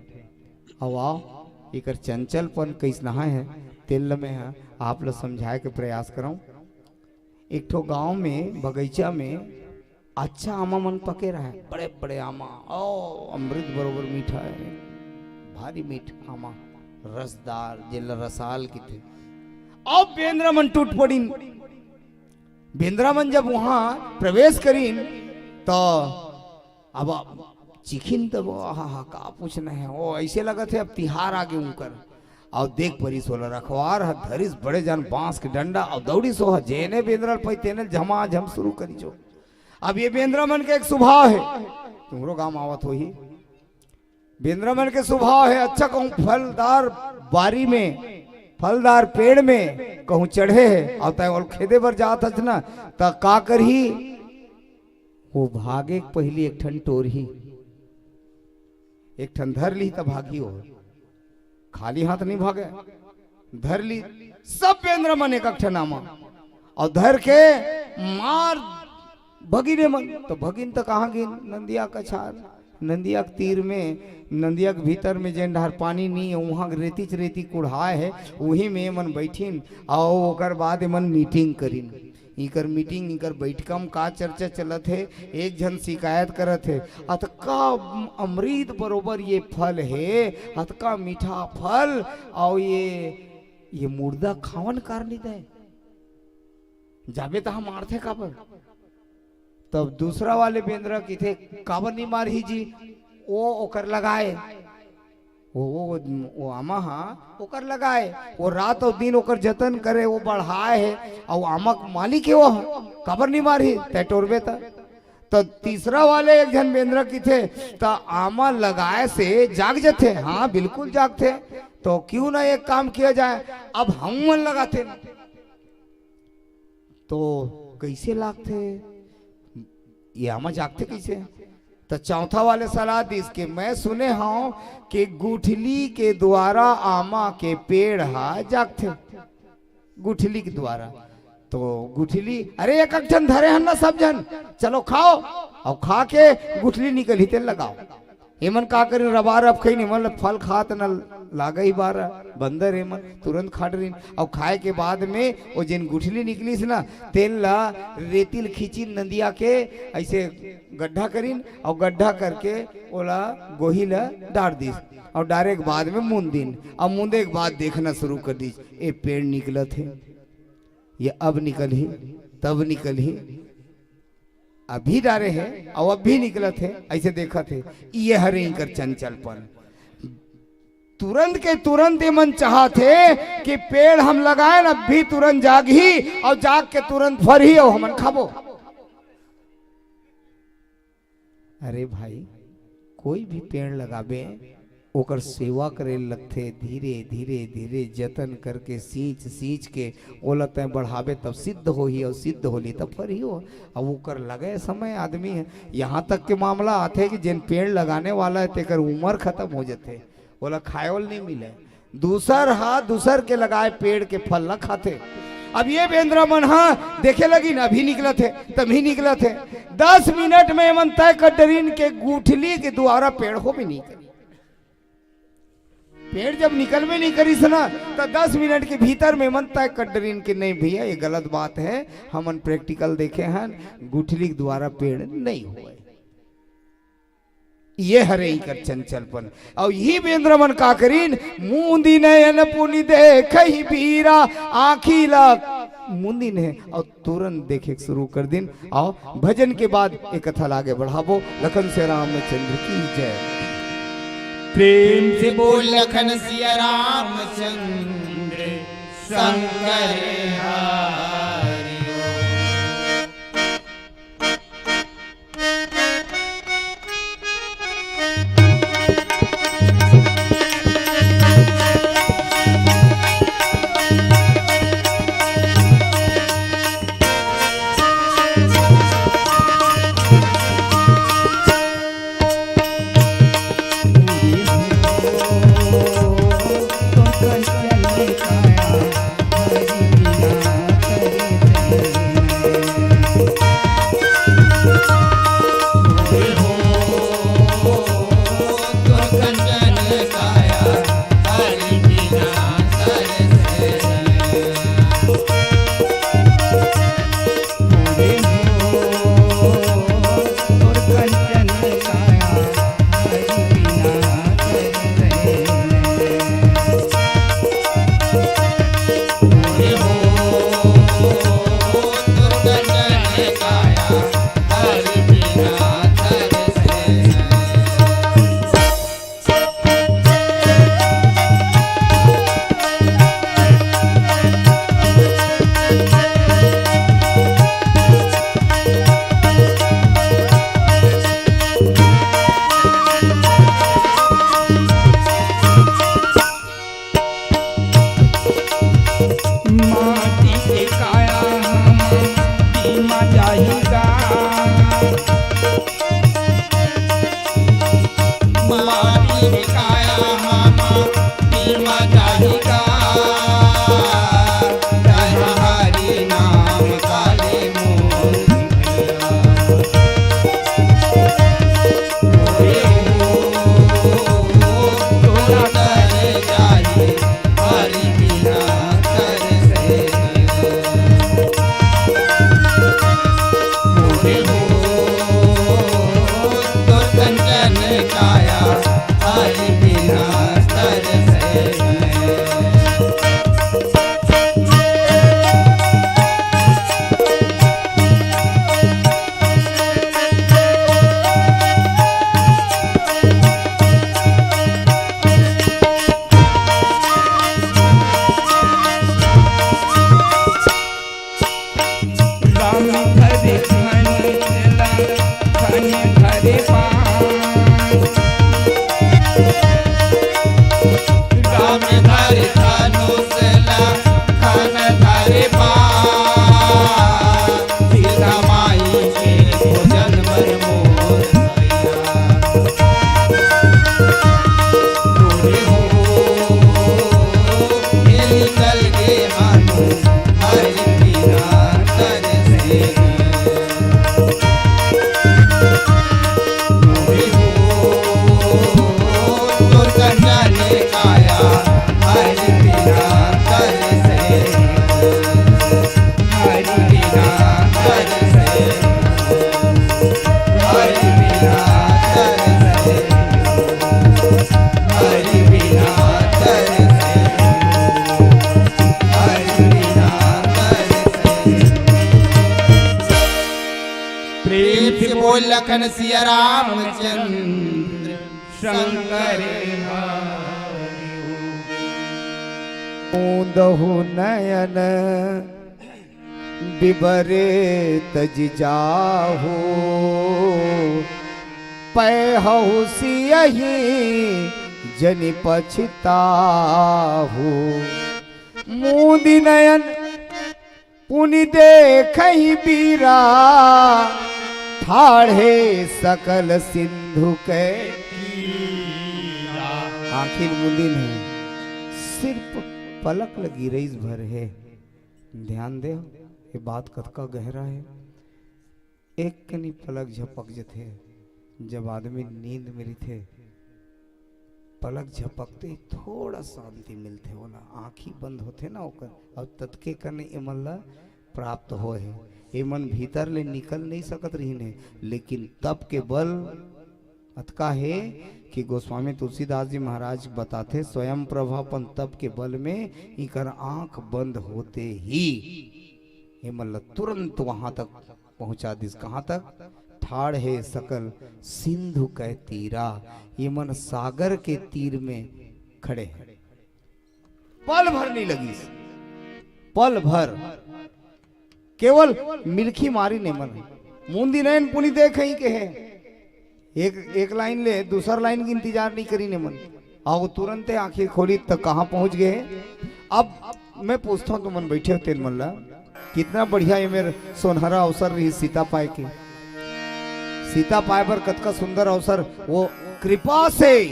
अउ आओ, इकर चंचलपन कइसना है, तेल ल मैं ह आप ल समझाए के प्रयास करौं। एक ठो गांव में, बगीचा में अच्छा आमा मन पके रहय, बड़े-बड़े आमा, ओ, अमृत बरोबर मीठा है, भारी मीठ आमा, रसदार, जेला रसाल किथे। अब बेंदरा मन टूट पड़िन। बेंदरा मन जब वहां प्रवेश करिन, त अब चिखिन तब, आहा, का पूछना है, ओ, ऐसे लगत है अब तिहार आगे उनकर। अउ देख परिस ओला रखवार ह धरिस बड़े जान बांस के डंडा, अउ दौड़िस ओ ह जेने बेंदरा ल पाइस तेने ल झमाझम शुरू करिस ओ। अब ये बेंदरा मन के एक स्वभाव है, तुम्हरो गांव आवत होही, बेंदरा मन के स्वभाव है, अच्छा कहूँ फलदार बारी में, फलदार पेड़ में कहूँ चढ़े है, अउ तैं ओला खेदे बर जात हस ना, त का करही? वो भागे के पहिली एक ठन टोरही, एक ठन धर ली त भागी हो, खाली हाथ नहीं भागे, धर ली। सब बेंदरा मन एक, एक ठन आमा अउ धर के मार भगिन मन। तो भगिन तो कहाँ गिन? नंदिया कछार, नंदिया के तीर में, नंदिया के भीतर में जेन डहर पानी नहीं है, वहाँ रेतीच रेती कुढ़ाए है, वही में मन बैठिन। अउ ओकर बाद एमन मीटिंग करिन। इकर मीटिंग, इकर बैठका म का चर्चा चलत हे, एक झन शिकायत करत हे, "अतका अमृत बरोबर ये फल हे, अतका मीठा फल, अउ ये, ये मुर्दा खावन कार नहीं दे?" जाबे त हम मारथे काबर? तब दूसरा वाले बेंदरा किथे, "काबर नहीं मारही जी?" ओ ओकर लगाए, वो, वो, वो आमा हा ओकर लगाए, वो रात अउ दिन ओकर जतन करे, वो बढ़ाए हे, अउ आमा के मालिक हे वो हा, काबर नहीं मारही, तै टोरबे त। त तीसरा वाले एक झन बेंदरा किथे, "त आमा लगाए से जाग जथे।" हाँ, बिल्कुल जागथे। तो क्यों ना एक काम किया जाए, अब हम मन लगाथे। तो कइसे लागथे? ये आमा जागथे कइसे? त चौथा वाले सलाह दिस कि मैं सुने हौं कि गुठली के द्वारा आमा के पेड़ हा जागथे। गुठली के द्वारा। तो गुठली, "अरे, एक एक झन धरे हन ना सब झन, चलो खाओ।" अउ खा के गुठली निकलही, तेन लगाओ। एमन का करिन, रबारब खइन, एमन ल फल खात न लागे ही बारा, बंदर एमन तुरंत खा डरिन। अउ खाए के बाद में वो जेन गुठली निकलिस ना, तेन ला रेतिल खींचिन नंदिया के, अइसे गड्ढा करिन, अउ गड्ढा करके ओला गोही ला डार दिस, अउ डारे के बाद में मुन दिन, अउ मुंदे के बाद देखना शुरू कर दिस, ए पेड़ निकलत हे, ये अब निकलही, तब निकलही, अभी डारे हे अउ अब भी निकलत हे, अइसे देखत हे। ये हरे इनकर चंचलपन। तुरंत के तुरंत ये मन चाहत हे कि पेड़ हम लगाएन, अब भी तुरंत जागही अउ जाग के तुरंत फरही अउ हमन खाबो। अरे भाई, कोई भी पेड़ लगाबे, ओकर सेवा करे ल लगथे, धीरे, धीरे, धीरे जतन करके, सींच, सींच के ओला तैं बढ़ाबे, तब सिद्ध होही, अउ सिद्ध होली तब फरही हो। अब ओकर लगे समय आदमी हे, यहाँ तक के मामला आथे कि जेन पेड़ लगाने वाला हे, तेकर उमर खत्म हो जथे, ओला खाए ओल नहीं मिले। दूसर हा दूसर के लगाए पेड़ के फल ला खाथे। अब ये बेंदरा मन हा देखे लगिन, अभी निकलत हे, तभी निकलत हे। दस मिनट में एमन तय कर डरिन के गुठली के द्वारा पेड़ होबे नहीं करी। पेड़ जब निकलबे नहीं करिस ना, त दस मिनट के भीतर में एमन तय कर डरिन के नहीं भैया, ये गलत बात हे, हमन practical देखे हन, गुठली के द्वारा पेड़ नहीं होए। ये हरे इकर चंचलपन। अउ इही बेंदरा मन का करिन, "मुंदी नयन पुनि देखहि बीरा", आँखी ला मुंदिन हे अउ तुरंत देखे के शुरू कर दिन। अउ भजन के बाद ये कथा ला आगे बढ़ाबो। लखन सिया रामचंद्र की जय। प्रेम से बोल लखन सिया रामचंद्र शंकर हरि ओम। लखन सिया रामचंद्र शंकर हरि हो। मूंदहु नयन बिबरे तजि जाहू, पैहु सियहि जनि पछिताहू। मूंदि नयन पुनि देखहि बीरा, ठाढ़े सकल सिंधु कै तीरा। आँखी ल मूंदिन हे, सिर्फ पलक ल गिरइस भर हे। ध्यान देव, ये बात कतका गहरा हे। एक कनी पलक झपक जथे, जब आदमी नींद में रहिथे, पलक झपकते ही थोड़ा शांति मिलथे ओला। आँखी बंद होथे ना ओकर, अउ ततके कन एमन ला प्राप्त होए हे। एमन भीतर ले निकल नहीं सकत रहिन हे, लेकिन तप के बल अतका हे कि गोस्वामी तुलसीदास जी महाराज बताथे, स्वयं प्रभा अपन तप के बल में इकर आँख बंद होते ही एमन ला तुरंत वहां तक पहुंचा दिस। कहां तक? ठाढ़े सकल सिंधु कै तीरा। ये मन सागर के तीर में खड़े हैं। पल भर नहीं लगिस, पल भर केवल मिलखी मारिन एमन। मूंदी नयन पुनि देखहि कहे। एक, एक लाइन ले दूसर लाइन के इंतजार नहीं करिन एमन। अउ तुरंते आँखी खोली त कहाँ पहुंच गए। अब मैं पूछता हूँ, तुमन बैठे हो तेन मन ला, कितना बढ़िया ये मेर सोनहरा अवसर रहिस सीता पाए के। सीता पाए बर कतका सुंदर अवसर, वो कृपा से,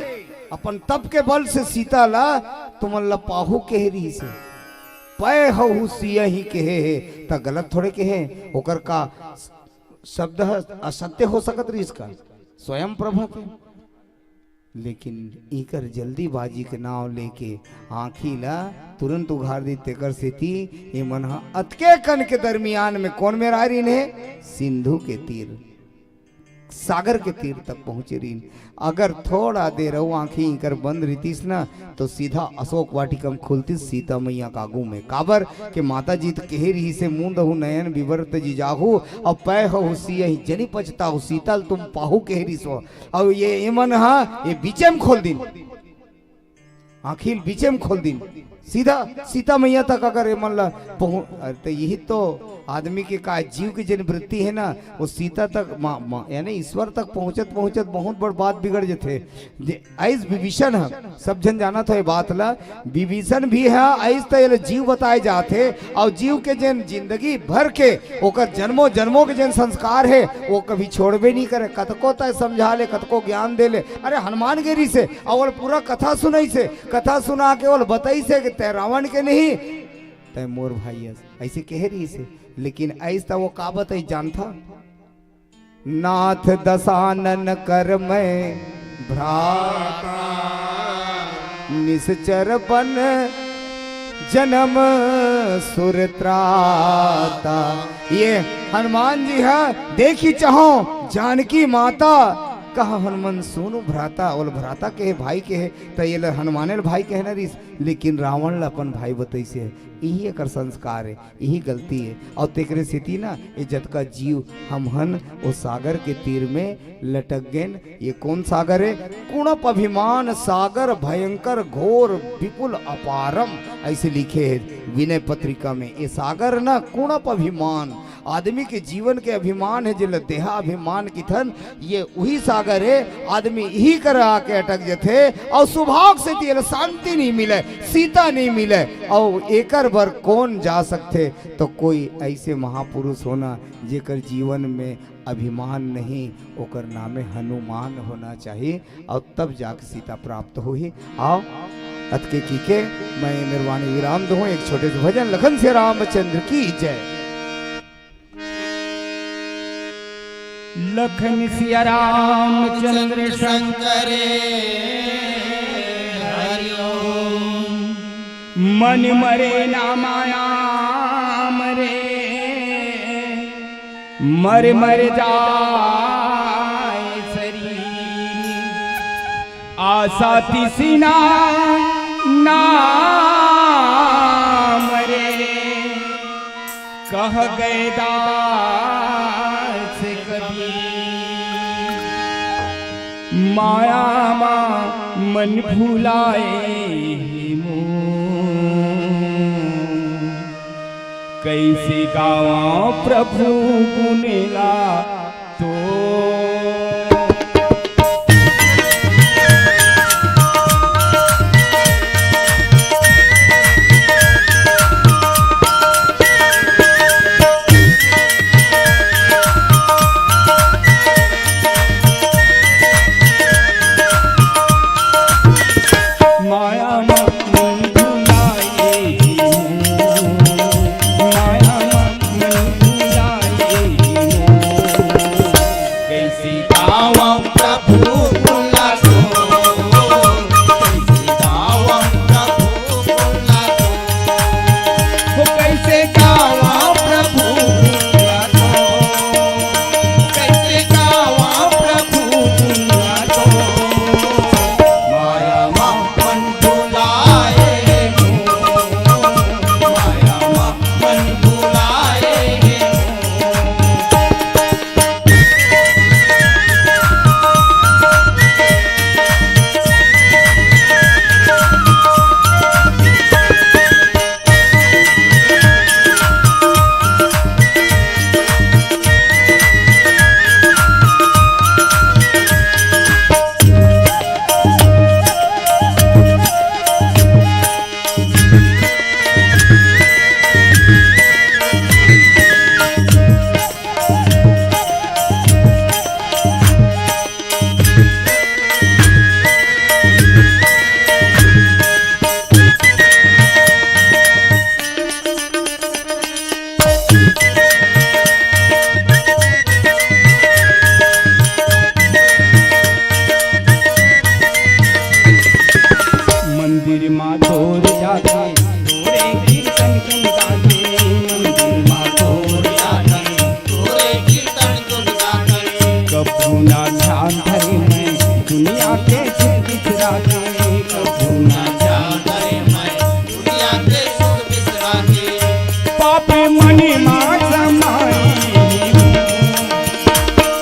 अपन तप के बल से सीता ला तुमन ला पाहू कहे रहिस हे। पैहु सियहि कहे हे, त गलत थोड़े कहे, ओकर का शब्द ह असत्य हो सकत रहिस का? स्वयं प्रभा के। लेकिन इकर जल्दीबाजी के नाव लेके आँखी ला तुरंत उघार दी, तेकर सेती ये मन ह अतके कन के दरमियान में कोन मेर आय रहिन हे? सिंधु के तीर, सागर के तीर तक पहुंचे रहिन। अगर थोड़ा देर अउ आँखी इकर बंद रहितिस ना, तो सीधा अशोक वाटिका में खुलतिस सीता मैया के आगू में। काबर के माता जी तो कहे रहिस हे, "मूंदहु नयन बिबर तजि जाहू, अउ पैहु सियहि जनि पछताहू, सीता ल तुम पाहू," कहे रहिस हो। अउ ये एमन ह ये बीचे में खोल दिन, आँखी ल बीचे में खोल दिन, सीधा सीता मैया तक अगर एमन ला पहुँ-, अरे, तो यही तो आदमी के का जीव के जन वृत्ति हे ना, वो सीता तक, मा-, मा-, यानी ईश्वर तक पहुँचत पहुँचत बहुत बड़ बात बिगड़ जथे। जे आइस विभीषण ह, सब झन जानत हो ये बात ला, विभीषण भी ह आइस त एला जीव बताए जाथे, अउ जीव के जन जिंदगी भर के ओकर जन्मों जन्मों के जन संस्कार हे, वो कभी छोड़बे नहीं करे। कतको तय समझा ले, कतको ज्ञान दे ले, अरे हनुमान गे रहिस हे, अउ ओला पूरा कथा सुनाइस हे, कथा सुना के ओला बताइस हे कि तय रावण के नहीं, तय मोर भाई अस, ऐसे कहे रहिस हे। लेकिन ऐस त वो का बताइस जानथा? नाथ दसानन कर मैं भ्राता, निसचर बन जनम सुर त्राता। ये हनुमान जी ह देखी चाहो जानकी माता, कहा हनुमान सुनु भ्राता, ओला भ्राता कहे, भाई कहे, त ये ल हनुमाने ल भाई कहना रिस, लेकिन रावण ल अपन भाई बतैसे। यही एकर संस्कार हे, यही गलती हे। अउ तेकरे सेती ना, ये जतका जीव हम हन, वो सागर के तीर में लटक गेन। ये कौन सागर हे? कुणप अभिमान सागर भयंकर घोर विपुल अपारम, ऐसे लिखे हे विनय पत्रिका में। ये सागर ना कुणप अभिमान, आदमी के जीवन के अभिमान हे, जेला देहा अभिमान किथन, ये उही सागर हे। आदमी इही करा आके अटक जथे, अउ सुभाव सेती एला शांति नहीं मिले, सीता नहीं मिले, अउ एकर बर कौन जा सकथे? तो कोई ऐसे महापुरुष होना, जेकर जीवन में अभिमान नहीं, ओकर नामे हनुमान होना चाहिए, अउ तब जाके सीता प्राप्त होही। आओ, अतके की के मैं निर्वाणी विराम दूँ। एक छोटे से भजन, लखन से रामचंद्र की जय। लखन सिया रामचंद्र शंकर हरि ओम। मन मरे ना माया मरे, मर मर जाए शरीर। आशा तिसना ना मरे, कह गए दास कबीर। माया मा मन भुलाए हे मोर, कइसे गावंव प्रभु गुन ला तोर। माया मा मन भुलाए हे मोर, माया मा मन भुलाए हे मोर। कइसे गावंव प्रभु गुन ला तोर, कइसे गावंव प्रभु गुन ला तोर। हो कइसे गावंव प्रभु गुन ला तोर, कइसे गावंव प्रभु गुन ला तोर। माया मा मन भुलाए हे मोर, माया मा मन भुलाए हे मोर। मंदिर मा तोर जाके तोरे कीर्तन गुन गाथे, मंदिर मा तोर जाके तोरे कीर्तन गुन गाथे। कभू ना ध्यान धरे मैं दुनिया के सुख बिसराथे, कभू ना ध्यान धरे मैं दुनिया के सुख बिसराथे। पापी मन मा समाए हे मोर,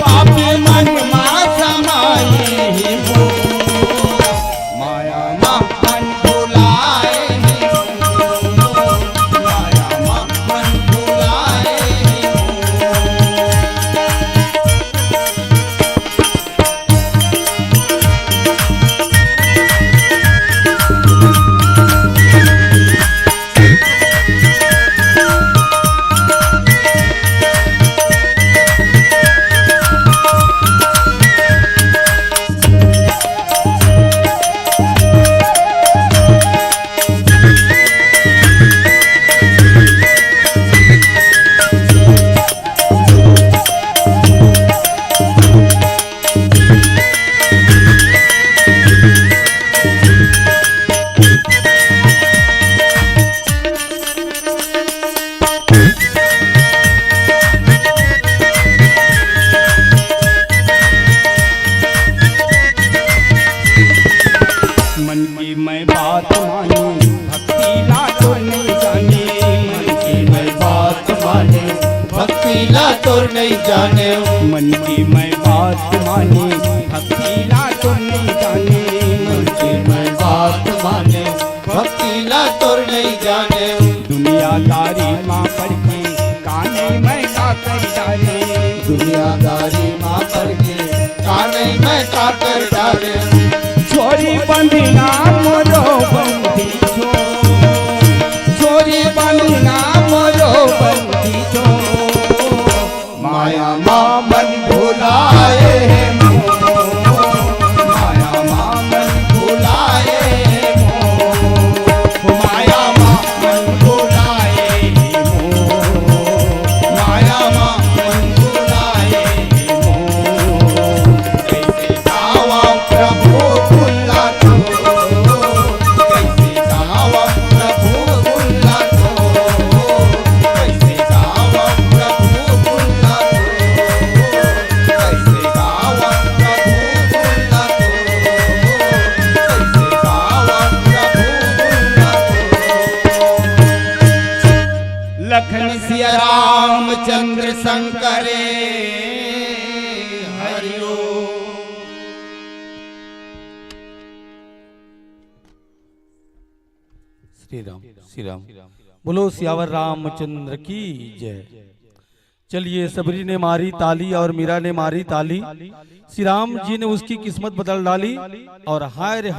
पापी मन मा समाए हे मोर। माया मा मन भुलाए हे मोर, माया मा मन भुलाए हे मोर। मन की मैं बात मानूं, भक्ति ला तोर नइ जानेंव। मन की मैं बात मानूं, भक्ति ला तोर नइ जानेंव। मन की मैं बात मानूं, भक्ति ला तोर नइ जानेंव। मन की मैं बात मानूं, भक्ति ला तोर नइ जानेंव। दुनियादारी मा पड़ के का नइ मैं का कर डारेंव। दुनियादारी मा पड़ के का नइ मैं का कर डारेंव। छोरी बंधना मोरो बंदी छोर, छोरी बंधना मोरो बंदी छोर। माया मा मन भुलाए हे मोर, माया मा मन भुलाए हे मोर, माया मा मन भुलाए हे मोर, माया मा मन भुलाए हे मोर। कइसे गावंव प्रभु गुन ला तोर, कइसे गावंव प्रभु गुन ला तोर, कइसे गावंव प्रभु गुन ला तोर, कइसे गावंव प्रभु गुन ला तोर, कइसे गावंव प्रभु गुन ला तोर। लखन सिया रामचंद्र शंकर हरिओम। श्री राम, श्री राम। बोलो सियावर रामचंद्र की जय। चलिए, सबरी ने मारी ताली और मीरा ने मारी ताली। श्री राम जी ने उसकी किस्मत बदल डाली। और हाय रे